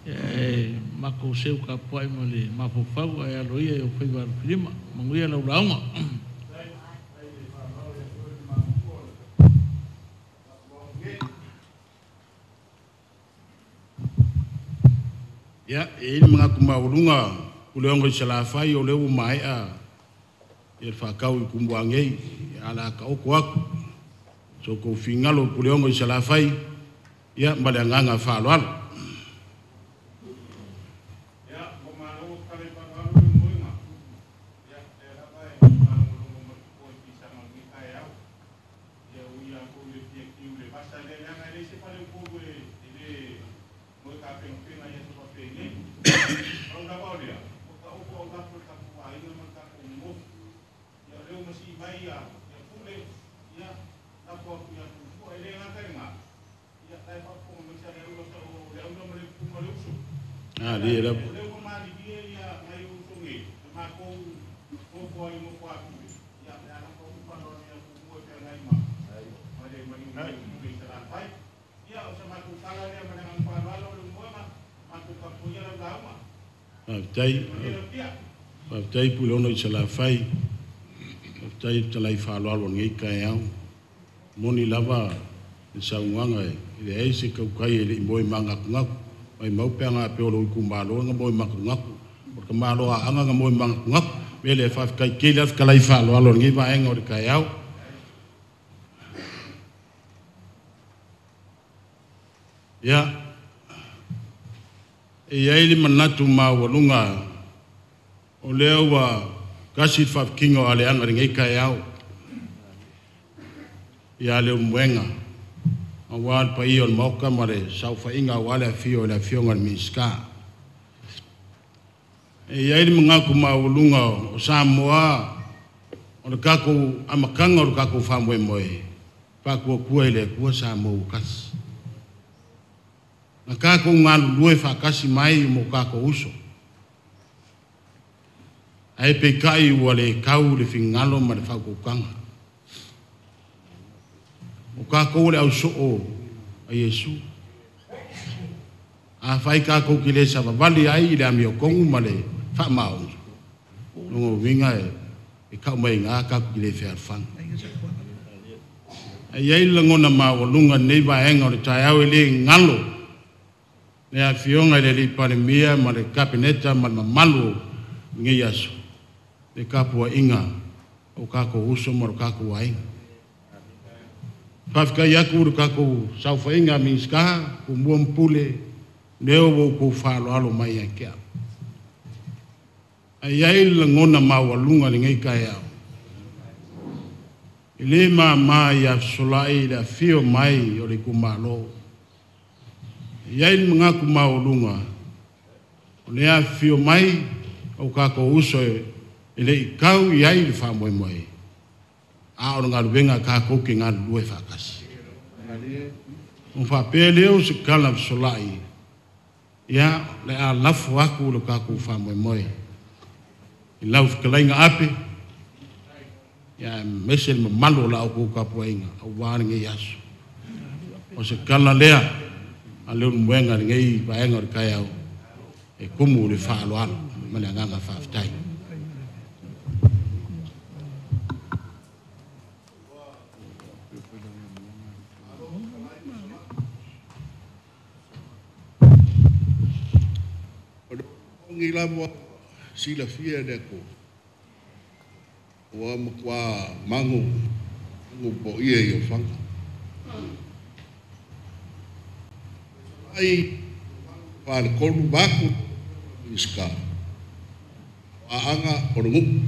Ia, e makou seu kapuai ma le mafaufau ae alo ia i o faiva alofilima. Manuia lau lauga. Ia, e i le manatu maualuga Puleogo i Salafai o lea ua maea ia le faatau i Kumuagei, ia ala taoto atu so kou finagalo Puleogo i Salafai, ia ma le agaga faaaloalo. Ah, li la. Faafetai, faafetai Puleono i Salafai. Faafetai le talai faaaloalo o lenei taeao. Moni lava le saunoaga e leai se tautai e le i moe manatunatu. Mai mau pe aga pe o lou itumalo na moe manatunatu. O le tamaloa aga na moe manatunatu. Me le faafetai tele lava fetalai faaaloalo o lenei vaega o le taeao. Ia, e i ai le manatu maualuga o lea ua tasi le faafitiga o aleaga i lenei taeao. Ia Leulumoega, aua le paia o le Maota ma le saofaiga aua le afio o le afioga i le Minisita. E i ai le manatu maualuga o Samoa o le tatou amataga o le tatou faamoemoe, faatuatua i le Atua Samoa ua tasi. Na tatou galulue faatasi mai mo tatou uso. Ae peitai ua le tau le finagalo ma le faautautaga. O tatou le ausoo a Iesu. A fai tatou ki le savavali ai i le amiotonu ma le faamaoni. Longa uiga e kau mai ngā tatou ki le fealofani. Ae i ai le lagona maualuga lenei vaega o le taeao e le galo le afioga i le alii Palemia ma le Kapeneta ma le mamalu o lenei aso, le tapuaiga o tatou uso ma lo tatou aiga. Faafetai atu le tatou saofaiga a Minisita, Tumua ma Pule, lea ua outou faaaloalo mai ia te au. Ae i ai le lagona maualuga i lenei taeao. E le mama ia fesolai le afio mai o le itumalo. E i ai le manatu maualuga, o le afifio mai o tatou uso e le i tau i ai le faamoemoe, a o le galuega tatou te galulue faatasi. O faapea lea o se tala fesolai, ia le a lafo atu le tatou faamoemoe. I lau fetalaiga Ape, ia aemaise le mamalu o la outou tapuaiga aua lenei aso. O se tala lea a Leulumoega i lenei vaega o le taeao e tumu le faaaloalo ma le agaga faafetai. O le lava silafia le Atua, ua matua mago mago poia i ofaga. Ai faletolu vaku Minisita, o aaga o le nuu.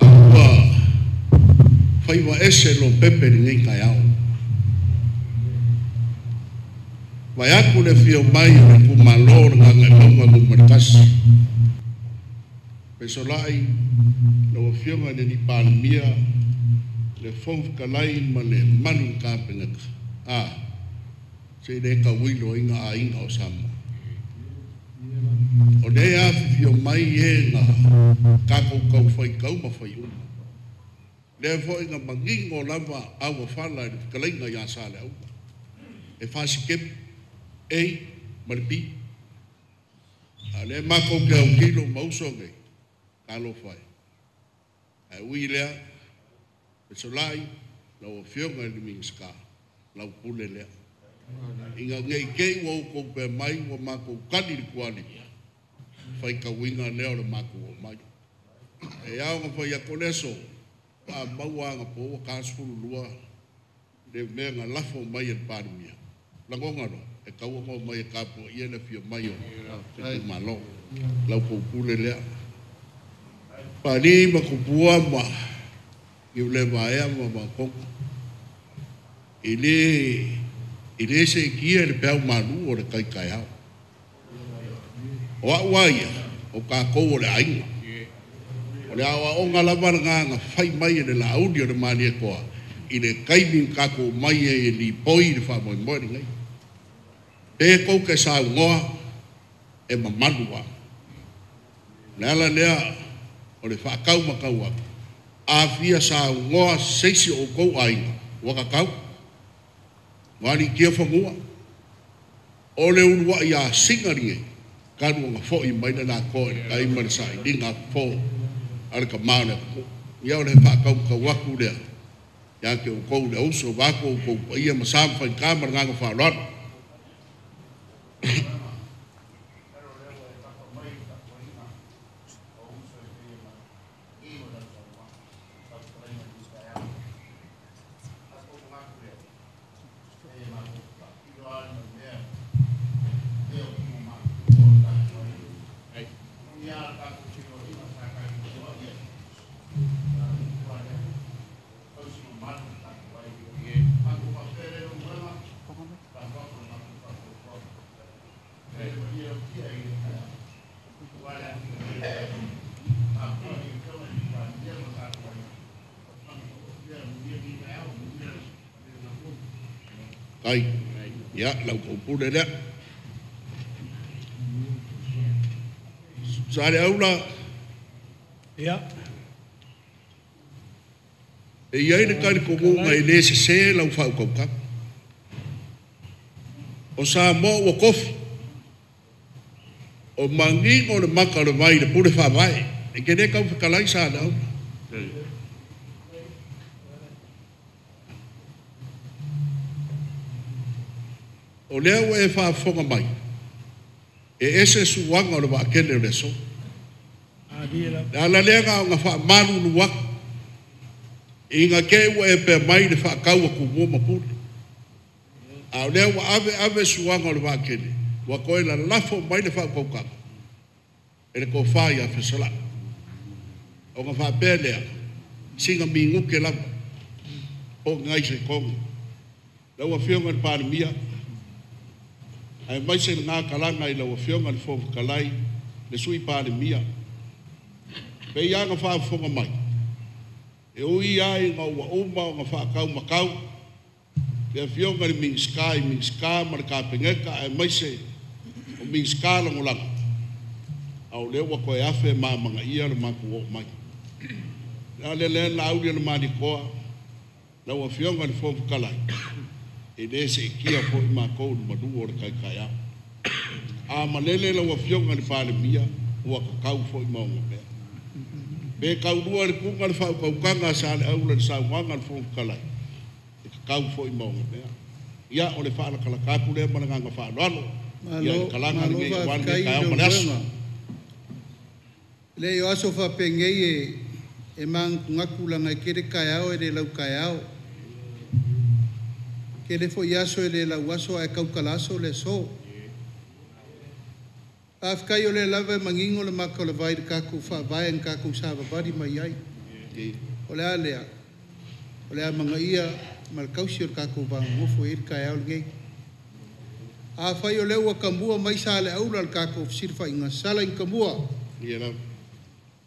A ua Faiva ese lo pepe lenei taeao. Vai atu le afio mai o le itumalo o le Gagaemauga Nu.1. Fesolai lau Afioga i le Alii Palemia, le Fofoga Fetalai ma le mamalu i le Kapeneta. A, se i le tauiloaina aiga o Samoa. O lea e afifio mai e na tatou tau faitau ma fai uma. Lea foi na manino lava auofala i le fetalaiga ia Saleaula. E fasitepu A ma le B. A o lea matou te autilo ma uso nei, talofa e. Ae ui i lea, fesolai lau Afioga i le Minisita, lau pule lea. Ina ne i te i ua outou pea mai ua matou tali i le tualima, faitauina lea o le matou oo mai. E ao ona fai atu o le aso, a maua anapo ua 12 le mea na lafo mai e le Palemia. Lagona loa, e tatau ona omai e tapuaia le afio mai o le itumalo. Lau tou pule lea. Pali ma Tupua ma Niulevaea ma Magogo. E le seetia le peau malu o le tai taeao. O au a ia, o tatou o le aiga. O le aoaoga lava lena na fai mai e le Laauli o le Malietoa i le taimi na tatou omai ai e lipoi le faamoemoe lenei. Pe tou te saunoa e mamalu lava. O le ala lea o le faataumatau atu, a fia saunoa se isi o outou aiga, ua tatau. Ua aliitia fanua. O le uluai asiga lenei, talu ona foi mai le lakoa i le tai ma le sailiga fofo a le tama o le atunuu. Ia o le faataumatau atu lea ia te outou le auso, vaeatu outou paia ma sa ma faigata ma le agaga faaaloalo. Tai, ia, lau tou pule lea. Saleaula. Ia. E i ai le talitonuga e le sese lau faautautaga. O Samoa ua tofi, o manino le mata o le vai i le pule faavae. E te le tau fetalai Saleaula. O lea ua e faafofoga mai, e ese suaga o le vaatele o le aso. Le ala lea na ona faamalulu atu, ina te i ua e pea mai le faatau a Tumua ma Pule. A o lea ua ave ave suaga o le vaatele, ua toe lalafo mai le faautautaga e le tofa ia Fesolai. Ona faapea lea, sina minute lava, po o nai sekone. Lau Afioga i le Palemia, aemaise lena talaga i lau Afioga i le Fofoga Fetalai, le Sui Palemia, pei lava ona faafofoga mai, e ui lava ina ua uma ona faataumatau le Afioga i le Minisita i Minisita ma le Kapeneta aemaise o Minisita Lagolago, a o lea ua toe afe ma amanaia le matou oo mai. O le ala lea Laauli o le Malietoa, lau Afioga i le Fofoga Fetalai, e le seetia foi matou i le malu o le tai taeao. A malele lau Afioga i le Palemia, ua tatau foi ma onomea. Pe taulua i le puga le faautautaga a Saleaula i le saunoaga a le Fofoga Fetalai, e tatau foi ma onomea. Ia, o le faalatalata atu lea ma le agaga faaaloalo. Ia, i le Malo, talaga malo lenei aua lenei faafetai taeao ma le aso. Leulumoega. E leai o aso faapenei e manatunatu leaga e tele taeao e le lautaeao. Tele foi aso e le lauaso ae tautala aso le aso. Faafetai o lea lava e manino le mata o le vai i le tatou faavae na tatou savavali mai ai. O le a lea? O le amagaia ma le tausi o le tatou vanonofo i ai le taeao lenei. Afai o lea ua tamua mai Saleaula i le tatou fesilafaiga, sala ina tamua.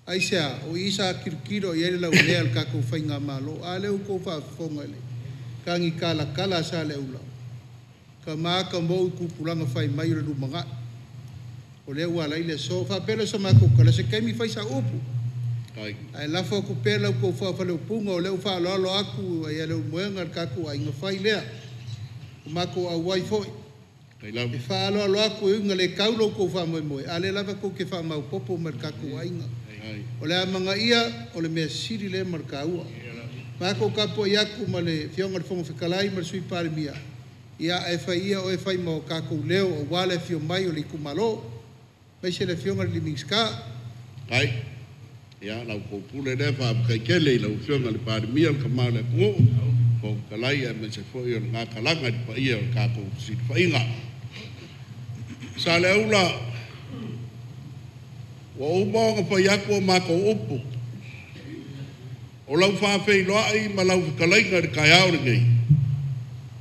Aisea? O i sa tilotilo i ai le laulea o le tatou faigamalo. A lea ua outou faafofoga i le tagi talatala a Saleaula, tama tamou i tupulaga fai mai o le lumanai. O lea ua ala ai le aso. Faapea lea o se matou tala, se taimi fai sau upu. Ae lafo atu pea la outou faafaileupuga, o lea ua faaaloalo atu ia Leulumoega i le tatou aiga fai lea. Ua matou auai foi. E faaaloalo atu e ui ina le tau lo outou faamoemoe, a o lea lava tou te faamaopoopo mai i le tatou aiga. O le amanaia o le mea sili lea ma le taua. Matou tapuai atu ma le Afioga i le Fofoga Fetalai ma le Sui Palemia, ia ae fai ia oe fai ma o tatou leo aua le afio mai o le itumalo, aemaise le Afioga i le Minisita. Ai, ia, lau kou pule lea faafetai tele i lau Afioga i le Palemia, le tama o le atunuu, Fofoga Fetalai, aemaise foi o le gatalaga i le paia o le tatou fesilafaiga. Saleaula, ua uma ona fai atu o matou upu, o lau faafeiloai ma lau fetalaiga i le taeao lenei,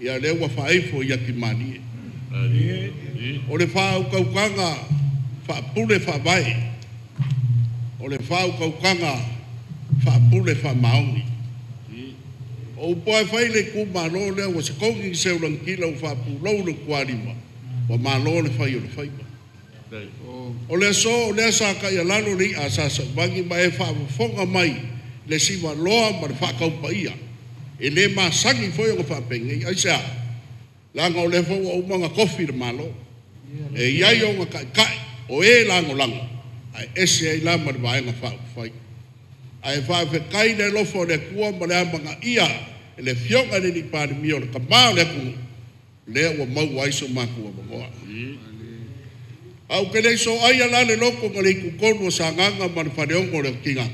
ia lea ua faaifo i atimalie. O le faautautaga faapule faavae, o le faautautaga faapule faamaoni. O upu e fai le itumalo lea ua sekogi se ulagitila ua faapulou le tualima, ua malo le fai o le faiva. O le aso o lea sa taialalo le i'a sa sauvagi ma e faafofoga mai le sivaloa ma le faataupaia. E le masani foi ona faapenei. Aisea? Leaga o lea foi ua uma ona tofi le Malo. E i ai ona taitai o e lagolago, ae ese ai la ma le vaega faaupufai. Ae faafetai le alofa o le Atua ma le amanaia e le Afioga i le Palemia o le tama o le atunuu, lea ua maua ai so matou avanoa. A ou te le soaia la le loto na le itutonu o Sagaga ma le Faleono o le Otigaga.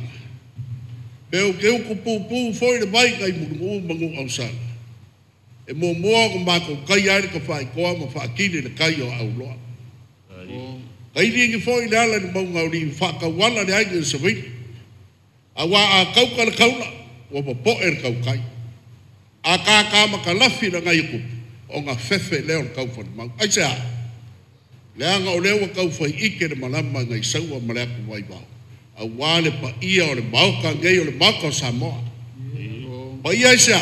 Pe ou te utu pupū foi le vai nai Mulinuu ma Nuuausala. E muamua ona matou taia ai le tafaitoa ma faatili le tai o Auloa. Kailiili foi le ala i le mauga o Livi faatauala le aiga i le Savili. Aua a tauka le taula, ua popoe le tautai. A tātā matalafi le agai o tupu, ona fefe lea o le taufalemau. Aisea? Leaga o lea ua taufai ike le malama nai Saua ma le atu vaivao. Aua le paia o le maoka nei o le maoka o Samoa. Paia aisea?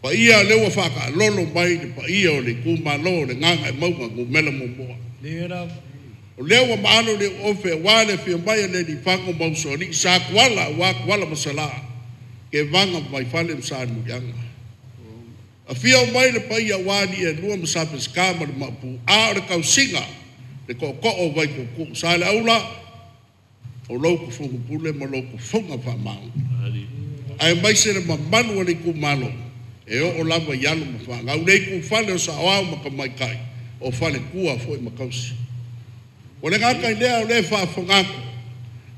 Paia lea ua faakaalolo mai le paia o le itumalo o le Gagaemauga numera muamua. O lea ua maalo le ofe aua le afio mai a le Lifago ma Usoalii sa Tuala aua Tuala ma Salaa, Kevaga ma Vaifale ma Salemuliaga. Afio mai le paia aua alii e lua ma Sapesika ma le Maopu, a o le tausiga le tootoo o Vaituutuu sa le aula o lou tufugupule ma lou tufuga faamaoni. Aemaise le mamalu o le itumalo e oo lava i alo ma fanau, le itufale o saoao ma tamaitai, o faletua foi ma tausi. O le gata i lea o le faafofoga atu,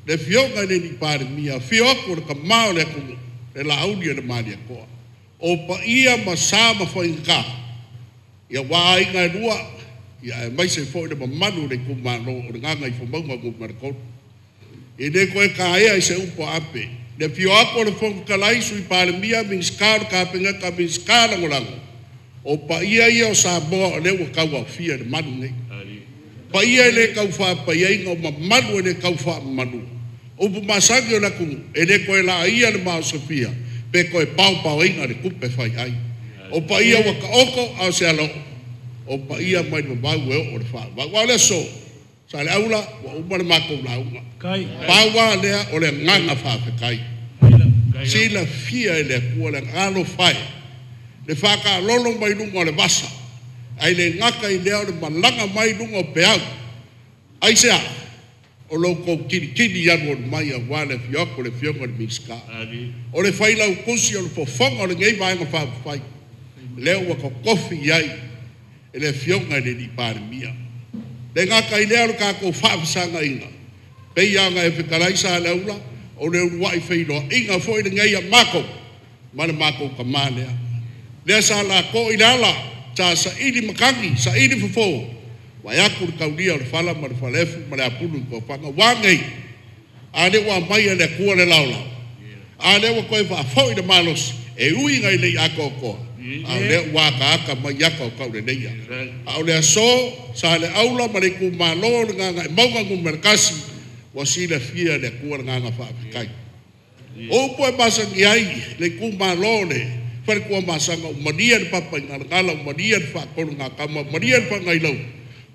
le Afioga i le Palemia, afio atu o le tama o le atunuu, le Laauli o le Malietoa. O paia ma sa ma faigata, ia ua aiga e lua, ia aemaise foi le mamalu o le itumalo o le Gagaifomauga numera 3. E le koe kaea i se upu a ape. Le afio atu o le Fofoga Fetalai, Sui Palemia, Minisita o le Kapeneta, Minisita Lagolago, o paia ia o Samoa o lea ua tauaofia i le malu nei. Paia e le tau faapaiaina, o mamalu e le tau faamamalua. Upu masani o le atunuu, e le toe laaia le maosofia, pe toe paopaoina le tupe fai ai. O paia ua taoto a o se aloo, o paia mai le vavau e oo le faavavau. A o le aso, Saleaula, ua uma le matou lauga. Pau lava lea o le agaga faafetai. Silafia e le Atua le alofa e, le faataalolo mai luga o le vasa, ae le gata i lea o le malaga mai luga o peau. Aisea? O lo outou tilitili alualu mai aua le afio atu o le Afioga i le Minisita. O le failautusi o le fofoga o lenei vaega faaupufai, lea ua totofi i ai e le Afioga i le Palemia. Le gata i lea o le tatou faafesagaina, pei ona e fetalai Saleaula, o le uluai feiloaiga foi lenei a matou ma le matou tama lea. Lea sa lato i le ala, sa saili matagi, saili fofo, vae atu le taulia o le fala ma le falefu ma le apulu i tofaga. Ua nei, a le ua mai e le Atua le laolao. A lea ua koe faafoi le malosi e uiga i le atoatoa. A o lea ua akaaka mai aka o tauleleia. A o le aso sa le aula ma le itumalo le Gagaemauga Nu.1 ua silafia le Atua le agaga faafetai. O upu e masani ai le itumalo le Faletuamasaga, ua malie le papaigalagala, ua malie le faatolugatama, ua malie le faagailau,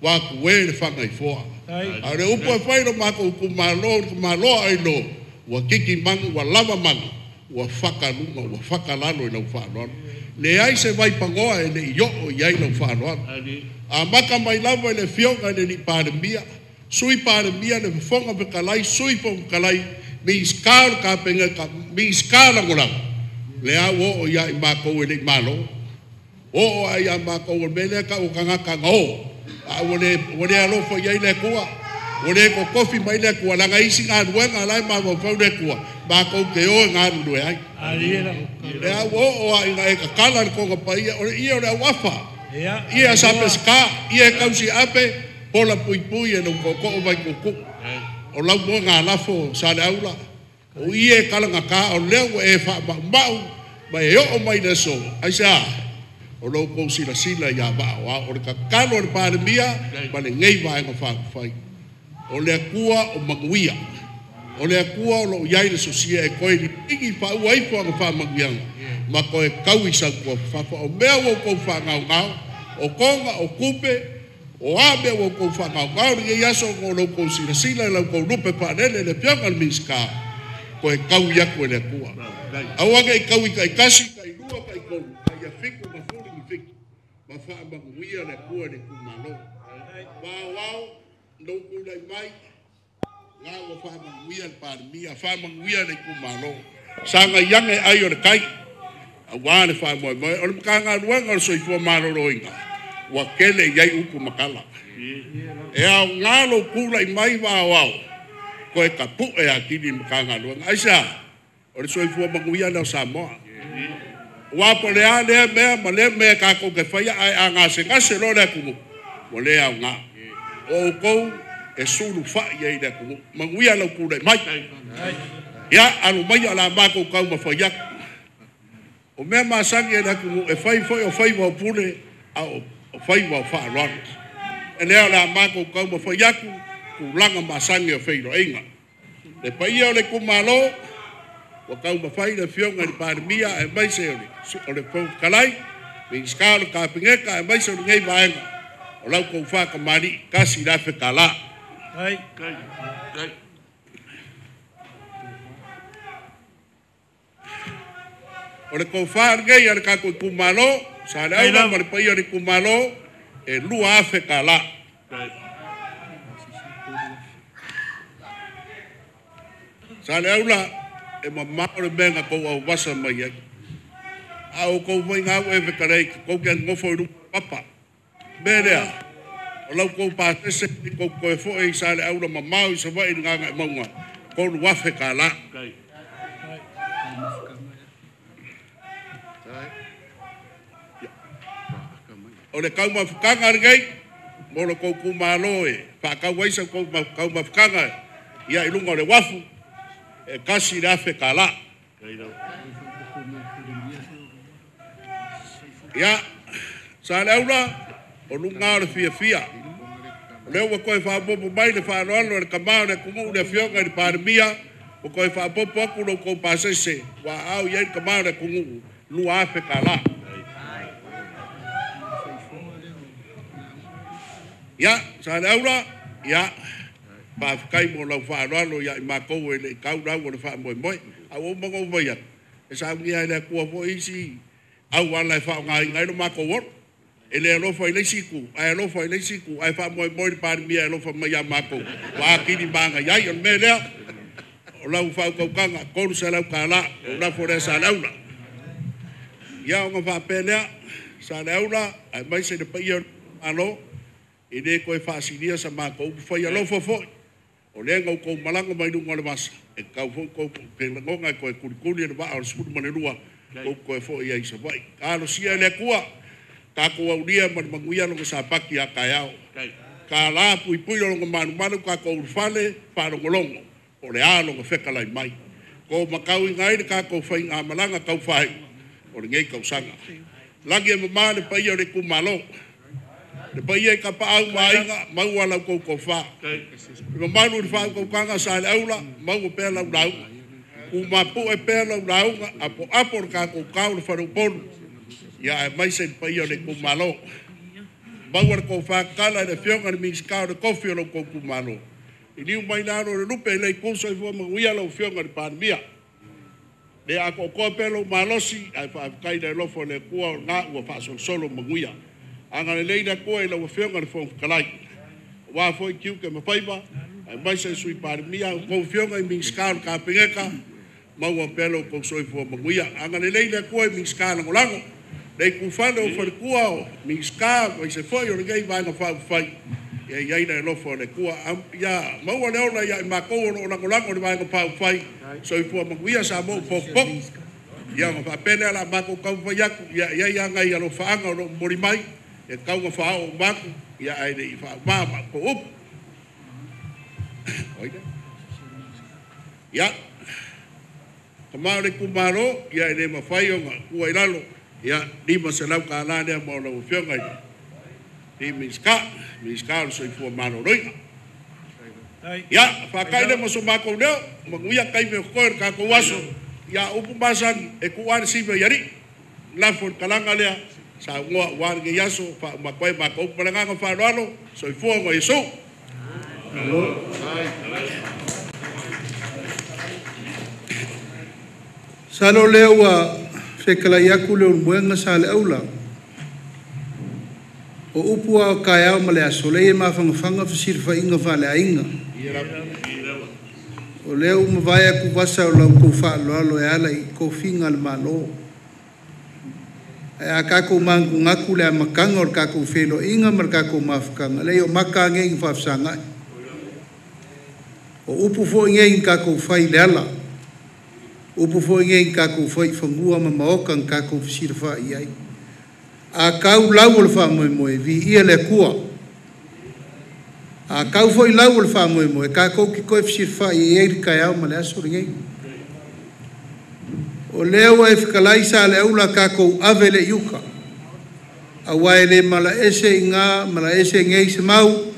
ua atue le faagaifoa. A o le upu e fai lo matou itumalo le tamaloa ailo, ua titi manu, ua lava manu, ua fakaluga, ua fakalalo i lau faaaloalo. Leai se vaipanoa e le i oo i ai lau faaaloalo. Amata mai lava i le afioga i le alii Palemia, Sui Palemia, le Fofoga Fetalai, Sui Fofoga Fetalai, Minisita o le Kapeneta, Minisita Lagolago, lea ua oo ia i matou e le i malo. Oo ai ia matou o le mea lea tau o tagata na o, a ua le alofa i ai le Atua, ua le totofi mai le Atua, leaga e isi galuega la e mafaufau le Atua, matou te o e galulue ai. Lea ua oo lava ina e tatala le toga paia, o le ia o le auafa, ia sa Peseta, ia e tausiape, pola puipui e lou tootoo mai tuutuu. O lau moega alafo sa le aula, o ia e talagata, o lea ua e faamaumau ma e oo mai le aso, aisea, o lou kou silasila ia vaa o ao. O le tatalo a le Palemia ma lenei vaega faaupufai. O le Atua o manuia. O le Atua o loo i ai le sosia e toe lipigi faaua ifo ana faamanuiaga ma toe tau i sautua fafafa. O mea ua outou faagaogao, o toga, o tupe, o a mea ua outou faagaogao lenei aso ona o lo outou silasila i la outou lupe faalele le afioga i le Minisita, toe tau i atu e le Atua. Aua ne i tau i taitasi, tailua, taitolu, a ia fitu ma fuli ni fitu, ma faamanuia le Atua i le itumalo. Vaoao, lou tulai mai, la ua faamanuia le Palemia, faamanuia le itumalo. Sagai ane ai o le tai, aua le faamoemoe. O le Matagaluega o le Soifua Maloloina, ua tele i ai upu ma tala. E aoga lou tulai mai vaoao, toe tapue atili i le Matagaluega. Aisea, o le soifua manuia lea o Samoa. Ua po le a lea mea ma lea mea tatou te faia, ae a gasegase loa le atunuu, ua le aoga. O outou e sulufai ai le atunuu. Manuia lau tulai mai. Ia, alu mai o le a matou taumafai atu. O mea masani e le atunuu, e fai foi o faiva o pule, a o faiva o faaaloalo. E lea o le a matou taumafai atu, tulaga masani o feiloaiga. Le paia o le itumalo, ua taumafai le afioga i le Palemia, aemaise o le Fofoga Fetalai, Minisita o le Kapeneta, aemaise o lenei vaega, o lau tou faatamalii, $1,000. O le tofa lenei a le tatou itumalo, Saleaula ma le paia o le itumalo, e $2,000. Saleaula, e mamao le mea na tou auvasa mai ai. A o tou faiga au e fetalai, tou te nofo i luma papa. Mea lea, o lau tou pasese, tou toe foi i Saleaula mamao i Savaii i le Gagaemauga, $3,000. O le taumafataga lenei, mo le tou itumalo e faatau ai sa tou taumafataga ia i luga o le uafu, e $1,000. Ia, Saleaula, o luga o le fiafia. O lea ua toe faaopoopo mai le faaaloalo a le tama o le atunuu, le afioga i le Palemia, ua toe faaopoopo atu lo outou pasese, ua aao i ai le tama o le atunuu, $2,000. Ia, Saleaula, ia, faafetai mo lau faaaloalo ia i matou e le i tau lau o le faamoemoe. A ua uma ona ou fai atu, e saunia e le Atua foi isi auala e faaaogaina ai lo matou olo. E le alofa i le isi itu, ae alofa i le isi itu, ae faamoemoe i le Palemia e alofa mai ia matou, ua atili maga ai. O le mea lea, o lau faautautaga, $300, o lafo lea Saleaula. Ia, ona faapea lea, Saleaula, aemaise le paia o le Malo, e le toe faasilia sa matou upu fai alofa foi. O lea na outou malaga mai luga o le vasa, e tatau foi tou te lagona e toe kulikuli le vaa o le 12, tou toe foi ai i Savaii. Talosia e le Atua, tatou aulia ma le manuia lona Sapati a taeao. Tala puipui o lona malumalu tatou ulufale faalogologo, o le a lona fetalai mai. Ko makau i ngai le kākou faigamalaga taufai o lenei tausaga. Lagi e mamā le paia o le itumalo. Le paia i tapaau ma aiga, maua lau tou tofa. Le mamalu i le faautautaga sa le aula, maua pea lau lauga. Tumapue pea lau lauga, apoapo le tatou tao le faleupolu. Ia aemaise le paia o le itumalo. Maua le tofa tatala i le Afioga i le Minisita o le Tofi o lo outou itumalo. Liliu mai le alo o le lupe i le itu soifua manuia lau Afioga i le Palemia. Le atoatoa pea lou malosi, ae faafetai i le alofa o le Atua o lena ua faasolosolo manuia. Agalelei le Atua i lau Afioga i le Fofoga Fetalai, aua foi tiute ma faiva, aemaise le Sui Palemia, a outou Afioga i Minisita o le Kapeneta, maua pea lo outou soifua manuia. Agalelei le Atua i Minisita Lagolago, le itufale o faletua o Minisita, aemaise foi o lenei Vaega Faaupufai, ia i ai le alofa o le Atua. Ia maua le ola ia i matou o lo o lagolago i le Vaega Faaupufai, soifua manuia Samoa ua potopoto. Ia ona faapea lea o le a matou taumafai atu, ia i ai lava nai alofaaga o lo o momoli mai, e tatau ona faaoo uma atu, ia ae le i faaumaa matou upu. Ia, tama o le itumalo, ia e le mafai ona tua i lalo, ia $500 lea mo lau Afioga i le Minisita, Minisita o le Soifua Maloloina. Ia, faatai lea ma so matou leo, manuia taimi o totoe o le tatou aso. Ia, upu masani, e tuu lava le siva i alii. Lafo le talaga lea, saunoa aua lenei aso, faauma atu ai matou upu. Ma le agaga faaaloalo, soifua ma Iesu. Masalo o lea ua fetalai atu le Leulumoega sa le aula. O upu lava o taeao ma le aso, lea e mafanafana fesilafaiga faaleaiga. O lea ua mavae atuvasa o la outou faaaloalo e ala i tofiga a le Malo. Ae a tatou manatunatu i le amataga o le tatou feiloaiga ma le tatou mafutaga, leai o mata lava nei na faafesagai. O upu foi nei na tatou fai i le ala, o upu foi nei na tatou fai i fanua ma maota na tatou fesilafai ai. A tau lau o le faamoemoe, viia le Atua. A tau foi lau o le faamoemoe, tatou te toe fesilafai ai i le taeao ma le aso lenei. O lea ua e fetalai Saleaula tatou ave lea i uta, aua e le malaese i gā, malaese nei se mau,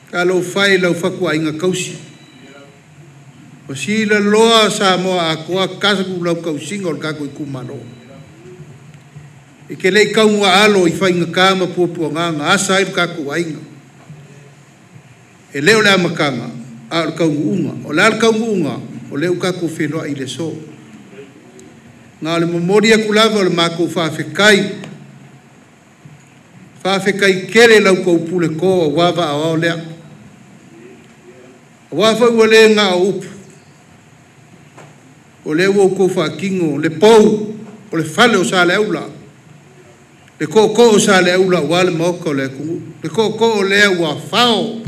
talofa e i lau fatuaiga tausi. Ua silaloa Samoa atoa talu lau tausiga o le tatou itumalo. E te le i taumuaalo i faigata ma puapuaga na asa ai le tatou aiga. E le o le amataga, a o le taunuuga. O le a le taunuuga? O lea ua tatou feiloai i le aso. Na o le momoli atu lava o le matou faafetai. Faafetai tele lau tou pule to aua vaaoao lea. Aua foi ua le na o upu. O lea ua outou faatino le pou o le fale o Saleaula. Le tootoo o Saleaula aua le maota o le atunuu. Le tootoo lea ua fao.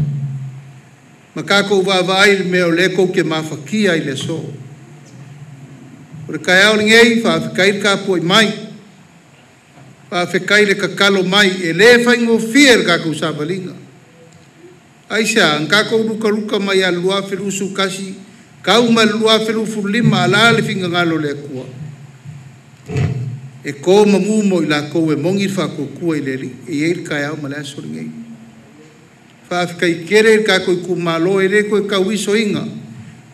Ma tatou vaavaai i le mea o lea tou te mafatia i le aso. O le taeao lenei, faafetai le tapuai mai. Faafetai le tatalo mai, e le faigofie le tatou savaliga. Aisea, na tatou lukaluka mai ia le 2021, tau mai le 2025, a la le finagalo o le Atua? E to mamu mo i latou e moni le faatuatua i le Alii, e i ai le taeao ma le aso lenei. Faafetai tele i le tatou itumalo, e le toe tauisoina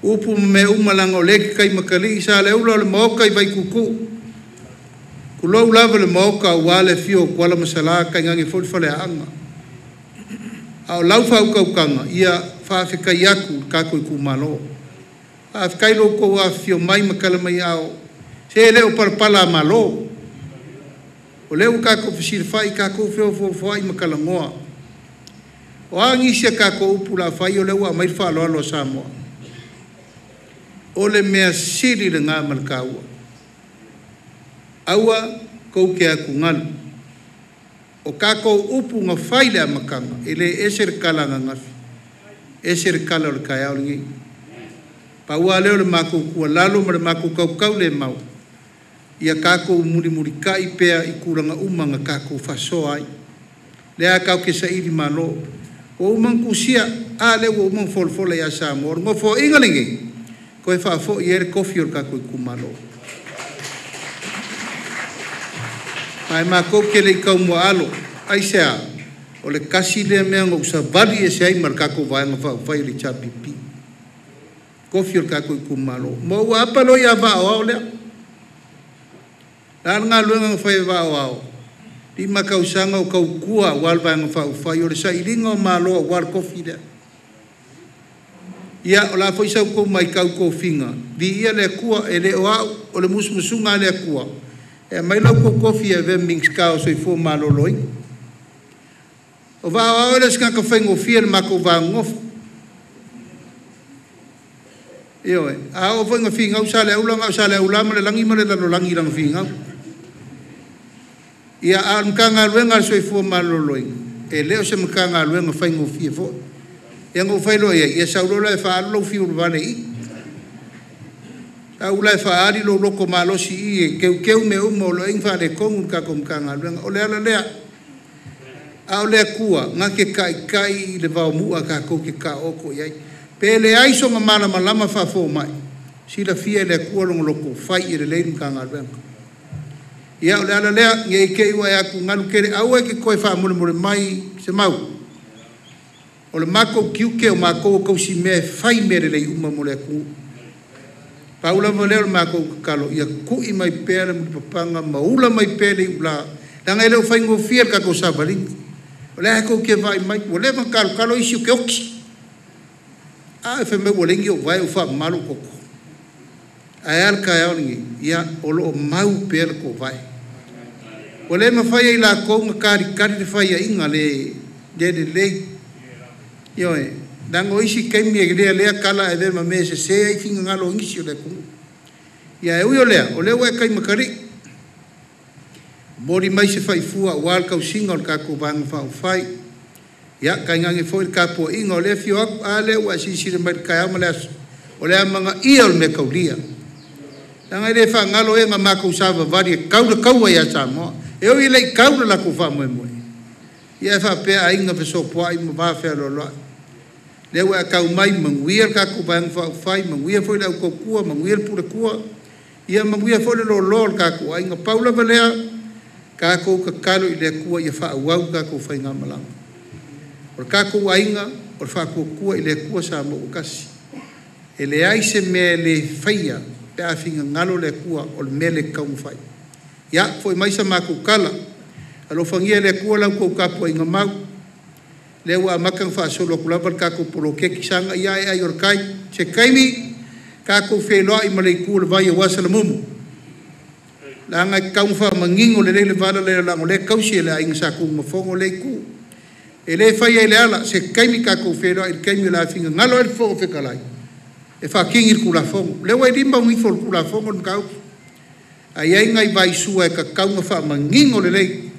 upu ma mea uma leaga o lea e te taimatalii Saleaula o le maota i Vaituutuu. Tulou lava le maota aua le afio o Tuala ma Salā, tainane foi le faleaana. A o lau faautautaga, ia faafetai atu i le tatou itumalo. Faafetai lo outou afifio mai ma tala mai ao, se le o palapala a Malo. O lea ua tatou fesilafai, tatou feofoofoai ma talanoa. O a nisi a tatou upu la fai, o lea ua aumai le faaaloalo a Samoa. O le mea sili lena ma le taua. Aua tou te atugalu. O tatou upu na fai i le amataga, e le ese le tala ananafi, ese le tala o le taeao lenei. Pau lava lea o le matou tuualalo ma le matou tautau le mau, ia tatou mulimulitai pea i tulaga uma na tatou faasoa ai. Lea tatou te saili malo. Ua uma ona tusia, a lea ua uma ona folafola ia Samoa. O le nofoaiga lenei, Koe faafo'i ai le kofi o le kakou itumalo. Ma e makou te le'i taumuaalo, aisea? O le tasi lea mea na ou savali ese ai ma le tatou Vaega Faaupufai o le HRPP, kofi o le tatou itumalo. Ma ua apa loa ia vaa o ao lea. Le a le galuega na fai e vaa o ao? 5 tausaga o tautua aua le Vaega Faaupufai, o le sailiga o malo aua le kofi lea. Ia, o le a foi sa outou matau i tofiga, viia le Atua, e le o au, o le musumusuga a le Atua, e aumai la outou tofi e avea ma Minisita o Soifua Maloloina. O vaa o ao e le o se tagata faigofie i le matou va nonofo. Ioe, a oo foi ina finau Saleaula, na o Saleaula lava ma le lagi ma le lalolagi i lana finau. Ia, a o le Matagaluega a le Soifua Maloloina, e le o se Matagaluega faigofie foi. Ia na ou fai loa i ai, ia sau loa la e faaalu lou fiu vale i i. Sau la e faaali lou loto malosi i i e teuteu mea uma o lo o i ai ni faaletonu i le tatou Matagaluega. O le ala lea. A o le Atua, na te taitai i le vaomu'a tatou te taooto i ai. Pe leai sona malamalama faafomai, silafia e le Atua lona loto fai e lelei le Matagaluega. Ia o le ala lea, ne i te i ua e atugalu tele, aua e te toe faamolemole mai se mau. O le matou tiute o matou o tausimea e fai mea lelei uma mo le atunuu. Pau lava lea o le matou tatalo, ia tui mai pea le mulipapaga ma ula mai pea le iulā, leaga e le o faigofie le tatou savaliga. O lea tou te vaai mai, ua leva ona talotalo isi ou te oti. A e fai mai ua leai ni ou vae ua faamama lou toto. Ae a le taeao lenei? Ia, o lo o mau pea le toovae. Ua le mafai e i lakou ona talitali le faiaina le lelei. Ioe, leaga o isi taimi e lealea tala ae avea ma mea e sese ai finagalo o nisi o le atunuu. Ia, e ui o lea, o lea ua e taimatalii. Momoli mai se faifua aua le tausiga o le tatou Vaega Faaupufai. Ia, tainane foi le tapuaiga o lea e afio atu, a lea ua e silasila mai i le taeao ma le aso, o le amanaia o le mea taulia. Leaga e le faagalo e na matou savavali e tau le taua ia Samoa. E ui e le i tau le latou faamoemoe. Ia e faapea aiga fesopoai ma va fealoaloai. Lea ua e tau mai, manuia le tatou Vaega Faaupufai, manuia foi le au tautua, manuia le puletua, ia manuia foi le loaloa o le tatou aiga. Pau lava lea, tatou tatalo i le Atua ia faaauau le tatou faigamalaga. O le tatou aiga, o le faatuatua i le Atua Samoa ua tasi. E leai se mea e le faia pe a finagalo le Atua o le mea lea e tatau ona fai. Ia, foi mai sa matou tala. Alofagia e le Atua la outou tapuaiga mau. Lea ua amata ona faasolo atu lava le tatou poloketi sa agai ae ai o le tai. Se taimi, tatou feiloai ma le itu o le vai aua Salamumu. Leaga e tatau ona faamanino lelei le vala lea leaga o lea e tausi e le aiga Sa Tunumafono lea itu. E le faia i le ala, se taimi tatou feiloai i le taimi o le a finagalo ai le Fofoga Fetalai e faatini le Tulafono. O lea ua i lima o gifo o le Tulafono le mataupu. Ae i ai nai vaisua e tatau ona faamanino lelei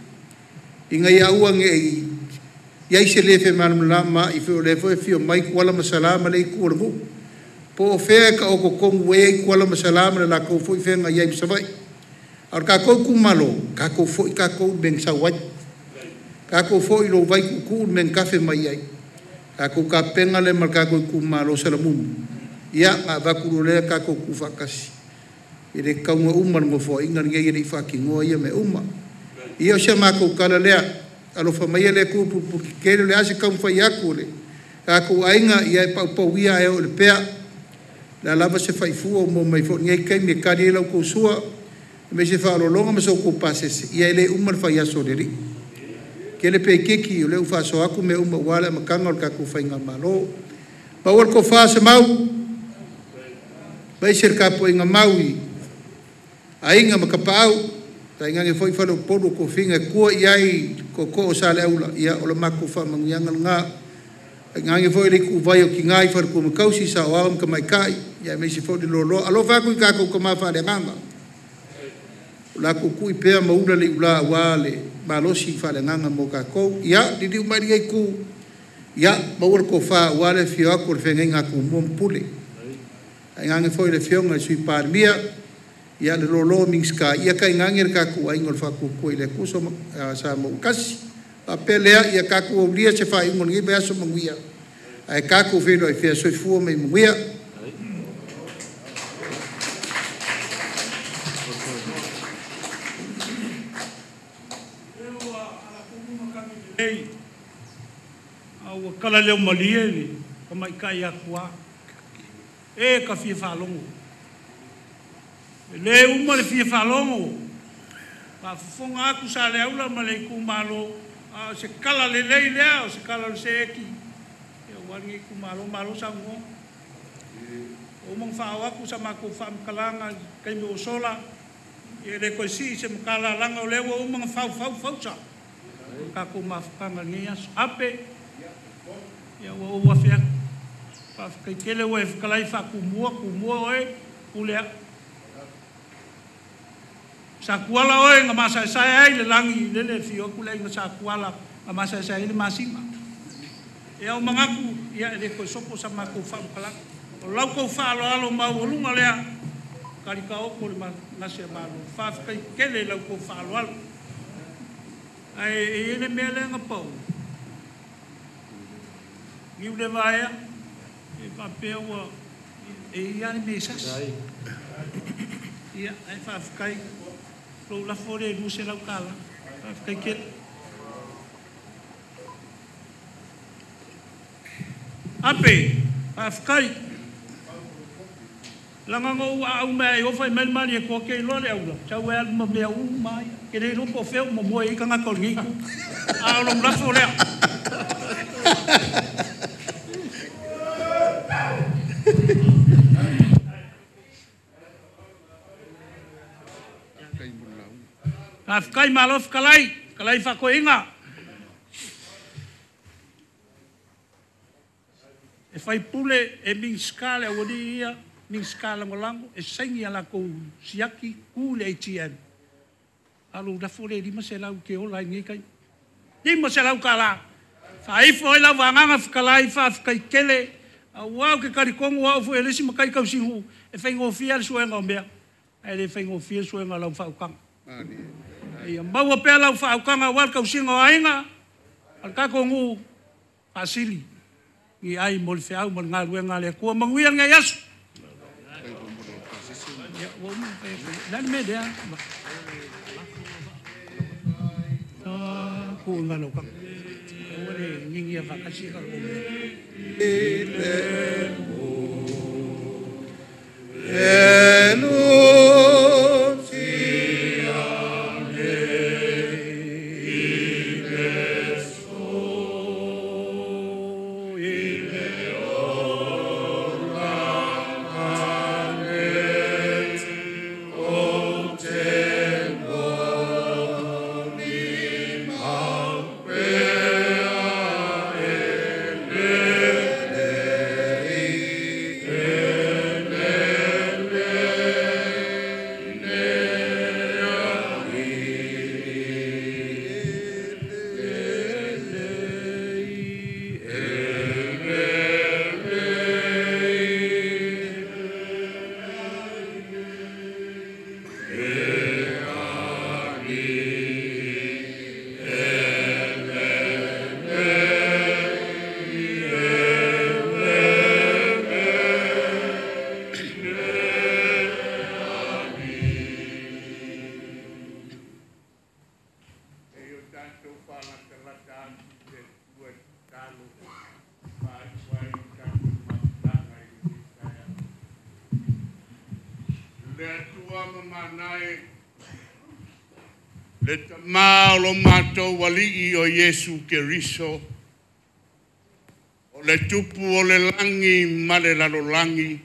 ina ia aua ne i i ai se le femalamalama i o lea foi e afio mai Tuala ma Salã ma le itu o le nuu. Po o fea e taoto tonu ai Tuala ma Salã ma le latou foi feagai ai ma Savaii. A o le tatou itumalo, tatou foi tatou i le mea na sau ai. Tatou foi i lou vai tuutuu i le mea na tafe mai ai. Tatou tapena lea ma le tatou itumalo o Salamumu, ia, ona avatu loa lea tatou tuufaatasi. E le tatau ona uma le Nofoaiga lenei e le i faatinoa ia mea uma. Ia, o si a matou tala lea, alofa maia le Atua pulepuletetele, o le a se taumafai atu o le tatou aiga, ia e paupau ia ae oo i le pea. O le a lava se faifua ua maua mai foi i lenei taimi e tali ai la outou sua, aemaise faaaloaloga ma so outou pasese, ia e le uma le faiaso o le Alii. Tele pe itiiti, o lea ua faasoa atu mea uma aua le amataga o le tatou faigamalo. Maua le tofa Semau, aemaise le tapuaiga mau i aiga ma tapaau, tainane foi faleupolu o tofiga e tua i ai tootoo o Saleaula, ia o le matou faamanuiaga lena. Tainane foi le ituvai o tina i faletua ma tausi, saoao ma tamaitai, ia aemaise foi le loaloa. Alofa atu i tatou tama faaleagaga, o latou tui pea ma ula le iula aua le malosi faaleagaga mo tatou. Ia, liliu mai lenei itu, ia, maua le tofa aua le afio atu o le feagaiga a Tumua ma Pule. Tainane foi le afioga i le Sui Palemia, ia le loaloa o Minisita, ia tainane le tatou aiga o le Faatuatua i le Atua Samoa ua tasi. Faapea lea, ia tatou aulia se faaiuga o lenei vaiaso manuia, ae tatou feiloai pea. Soifua ma ia manuia. Ei, a ua kala leo malie le tamaitai atuā. E ka fia faalogo. E lē uma le fia faalogo. Faafofoga atu Saleaula ma le itumalo, a o se kala lelei lea, o se kala o le seeti. Ia ua lenei itumalo, malo saunoa. Ua uma ona faaoo atu sa matou faamatalaga i taimi ua sola, ia e le toe sii se matalalaga o lea ua uma ona faufau fausa o le tatou mafutaga i lenei aso. Ape, ia ua ou afe atu. Faafetai tele ua e fetalai faatumua, tumua oe, pule au. Satuala oe na masaesae ai le lagi, lele e afio atu le aiga Satuala na masaesae ai le masina. Ia o manatu, ia e le toe sopo sa matou faamatalaga. O lau tou faaaloalo maualuga lea, talitaoto le gase a Malo. Faafetai tele i lau tou faaaloalo. Ae e i ai le mea lea na pau, niu le vaea, e faapea ua, e i ai lava le mea e sasi. Ia, ae faafetai, lou lafo lea e $200. Faafetai tele. Ape, faafetai. Leaga na ou aau mai lava i o fai mai le Malietoa te iloa le aula, sau e alu ma mea uma lava ia. Ou te le iloa po o fea o momoe ai tagata o lenei itu. A o lou lafo lea. Faafetai malo fetalai, fetalai faatoeaina. E faipule, e Minisita le aualii ia, Minisita Lagolago, e saini a latou siaki, tu i le ATM, a o lou lafo lea e $500 ou te ola ai i lenei taimi. $500! Faaifo ai lau agaga fetalai, faafetai tele, aua ou te talitonu o au foi o le isi matai tausinuu, e faigofie lava le suega o mea, ae le faigofie le suega o lau faautaga. Ia maua pea lau faautaga aua le tausiga o aiga, ma le tatou nuu, faasili ni ai mo le feau ma le galuega a le Atua. Manuia lenei aso. Ia, ua uma ona fai atu. O le a le mea lea? Tuu i ina lau taga. Aua le ninia faatasi ka Le Tamā o lo matou Alii o Iesu Keriso, o le Tupu o le lagi ma le lalolagi,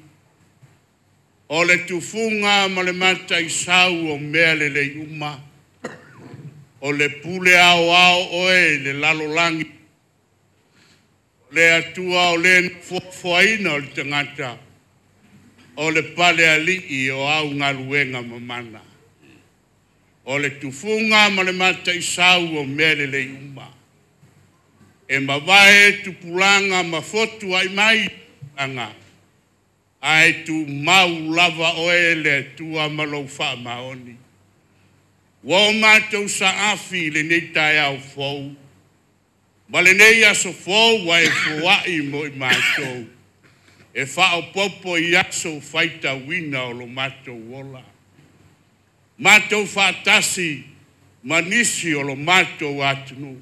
o le tufuga ma le mataisau o mea lelei uma, o le pule aoao oe i le lalolagi, o le Atua o le nofoafoaina o le tagata, o le palealii o au galuega mamana, o le tufuga ma le mataisau o mea lelei uma. E mavae tupulaga ma fotu ai mai aga, ae tumau lava oe le Atua ma lou faamaoni. Ua o matou saafi i lenei taeao fou, ma lenei aso fou ua e foai mo i matou, e faaopoopo i aso faitauina o lo matou ola. Matou faatasi ma nisi o lo matou atunuu.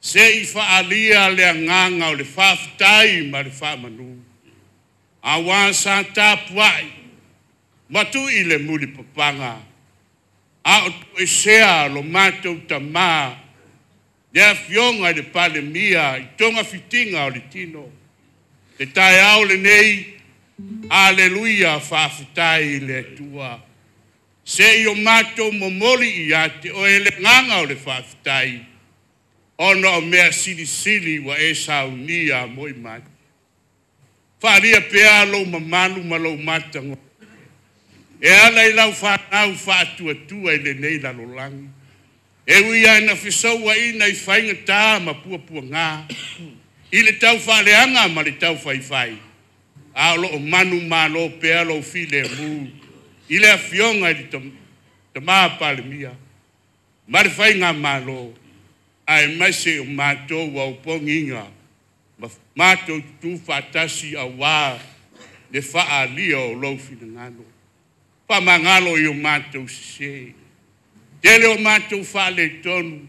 Se i faalia le agaga o le faafetai ma le faamanu. Auā sa tapuai ma tui le mulipapaga a o toesea lo matou tamā le afioga i le Palemia i togafitiga o le tino. Le taeao lenei, aleluia, faafetai i le Atua. Se i o matou momoli ia te oe le agaga o le faafetai, ona o mea silisili ua e saunia mo i matou. Faalia pea lou mamalu ma lou matago e ala i lau fanau faatuatua i lenei lalolagi. E ui ai na fesauaina i faigatā ma puapuagā, i le tau faaleaga ma le tau faifai, a o loo manu malo pea lou filemu i le afioga i le tamā Palemia ma le faigamalo, aemaise o matou ua opogiga ma matou tutu faatasi auā le faaalia o lou finagalo. Faamagalo i o matou sesē, tele o matou faaletonu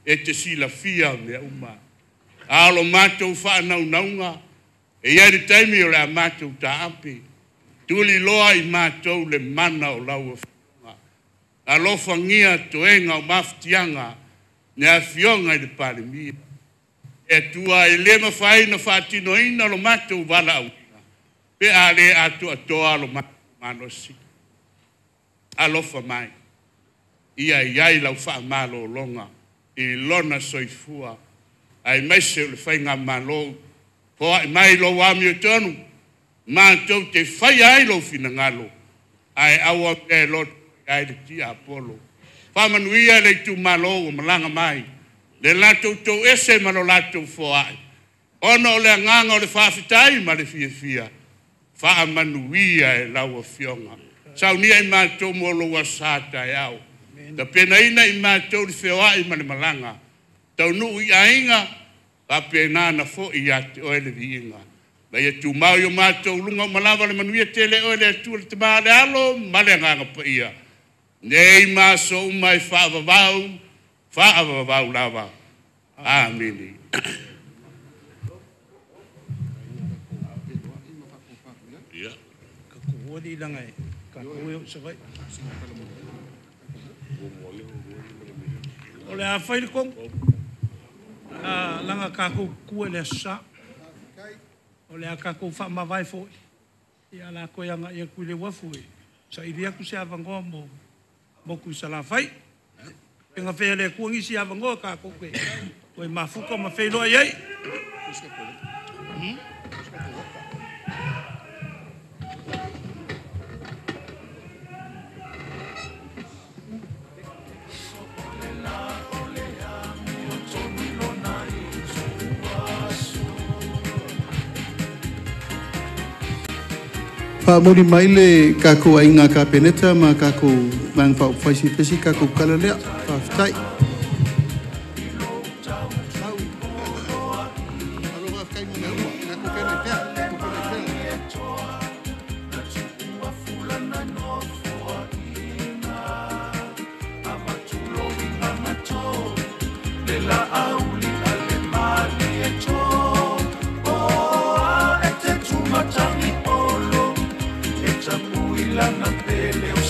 e te silafia mea uma. A o lo matou faanaunauga, e i ai le taimi o le a matou taape, tuliloa i matou le mana o lau afioga. Alofagia toega o mafatiaga le afioga i le Palemia. E Atua e le mafai ona faatinoina lo matou valaauina, pe a le atoatoa lo matou malosi. Alofa mai, ia i ai lau faamalologa i lona soifua, aemaise o le faigamalo. Foai mai lou amiotonu, matou te faia ai lou finagalo, ae aua mea e loto ai le tiapolo. Faamanuia le itumalo ua malaga mai, le latou toese ma lo latou foai, ona o le agaga o le faafetai ma le fiafia, faamanuia e lau afioga. Saunia i matou mo lou aso taeao, tapenaina i matou le feoai ma le malaga, taunuu i aiga, faapena na foi ia te oe le viiga. Ma ia tumau i o matou luga uma lava le manuia tele oe le Atua le Tama le Alo ma le Agaga Paia, nei ma aso uma e faavavau, faavavau lava. Amene. O le a fai le kongu. Langa kākou kua le aso sa. O le a kākou whaamavae foi. Ia la koe anga ia kui le wafu e. Sa ili aku se avangoa mo moku i Salafai. Penga whea le kuangi si avangoa kākou ke. Koe mafuka ma wheiloa iai. Faamoli mai le kākou aiga Kapeneta ma kākou vaega faaupufai sipesi kākou kala lea. Faafetai. Lana pele o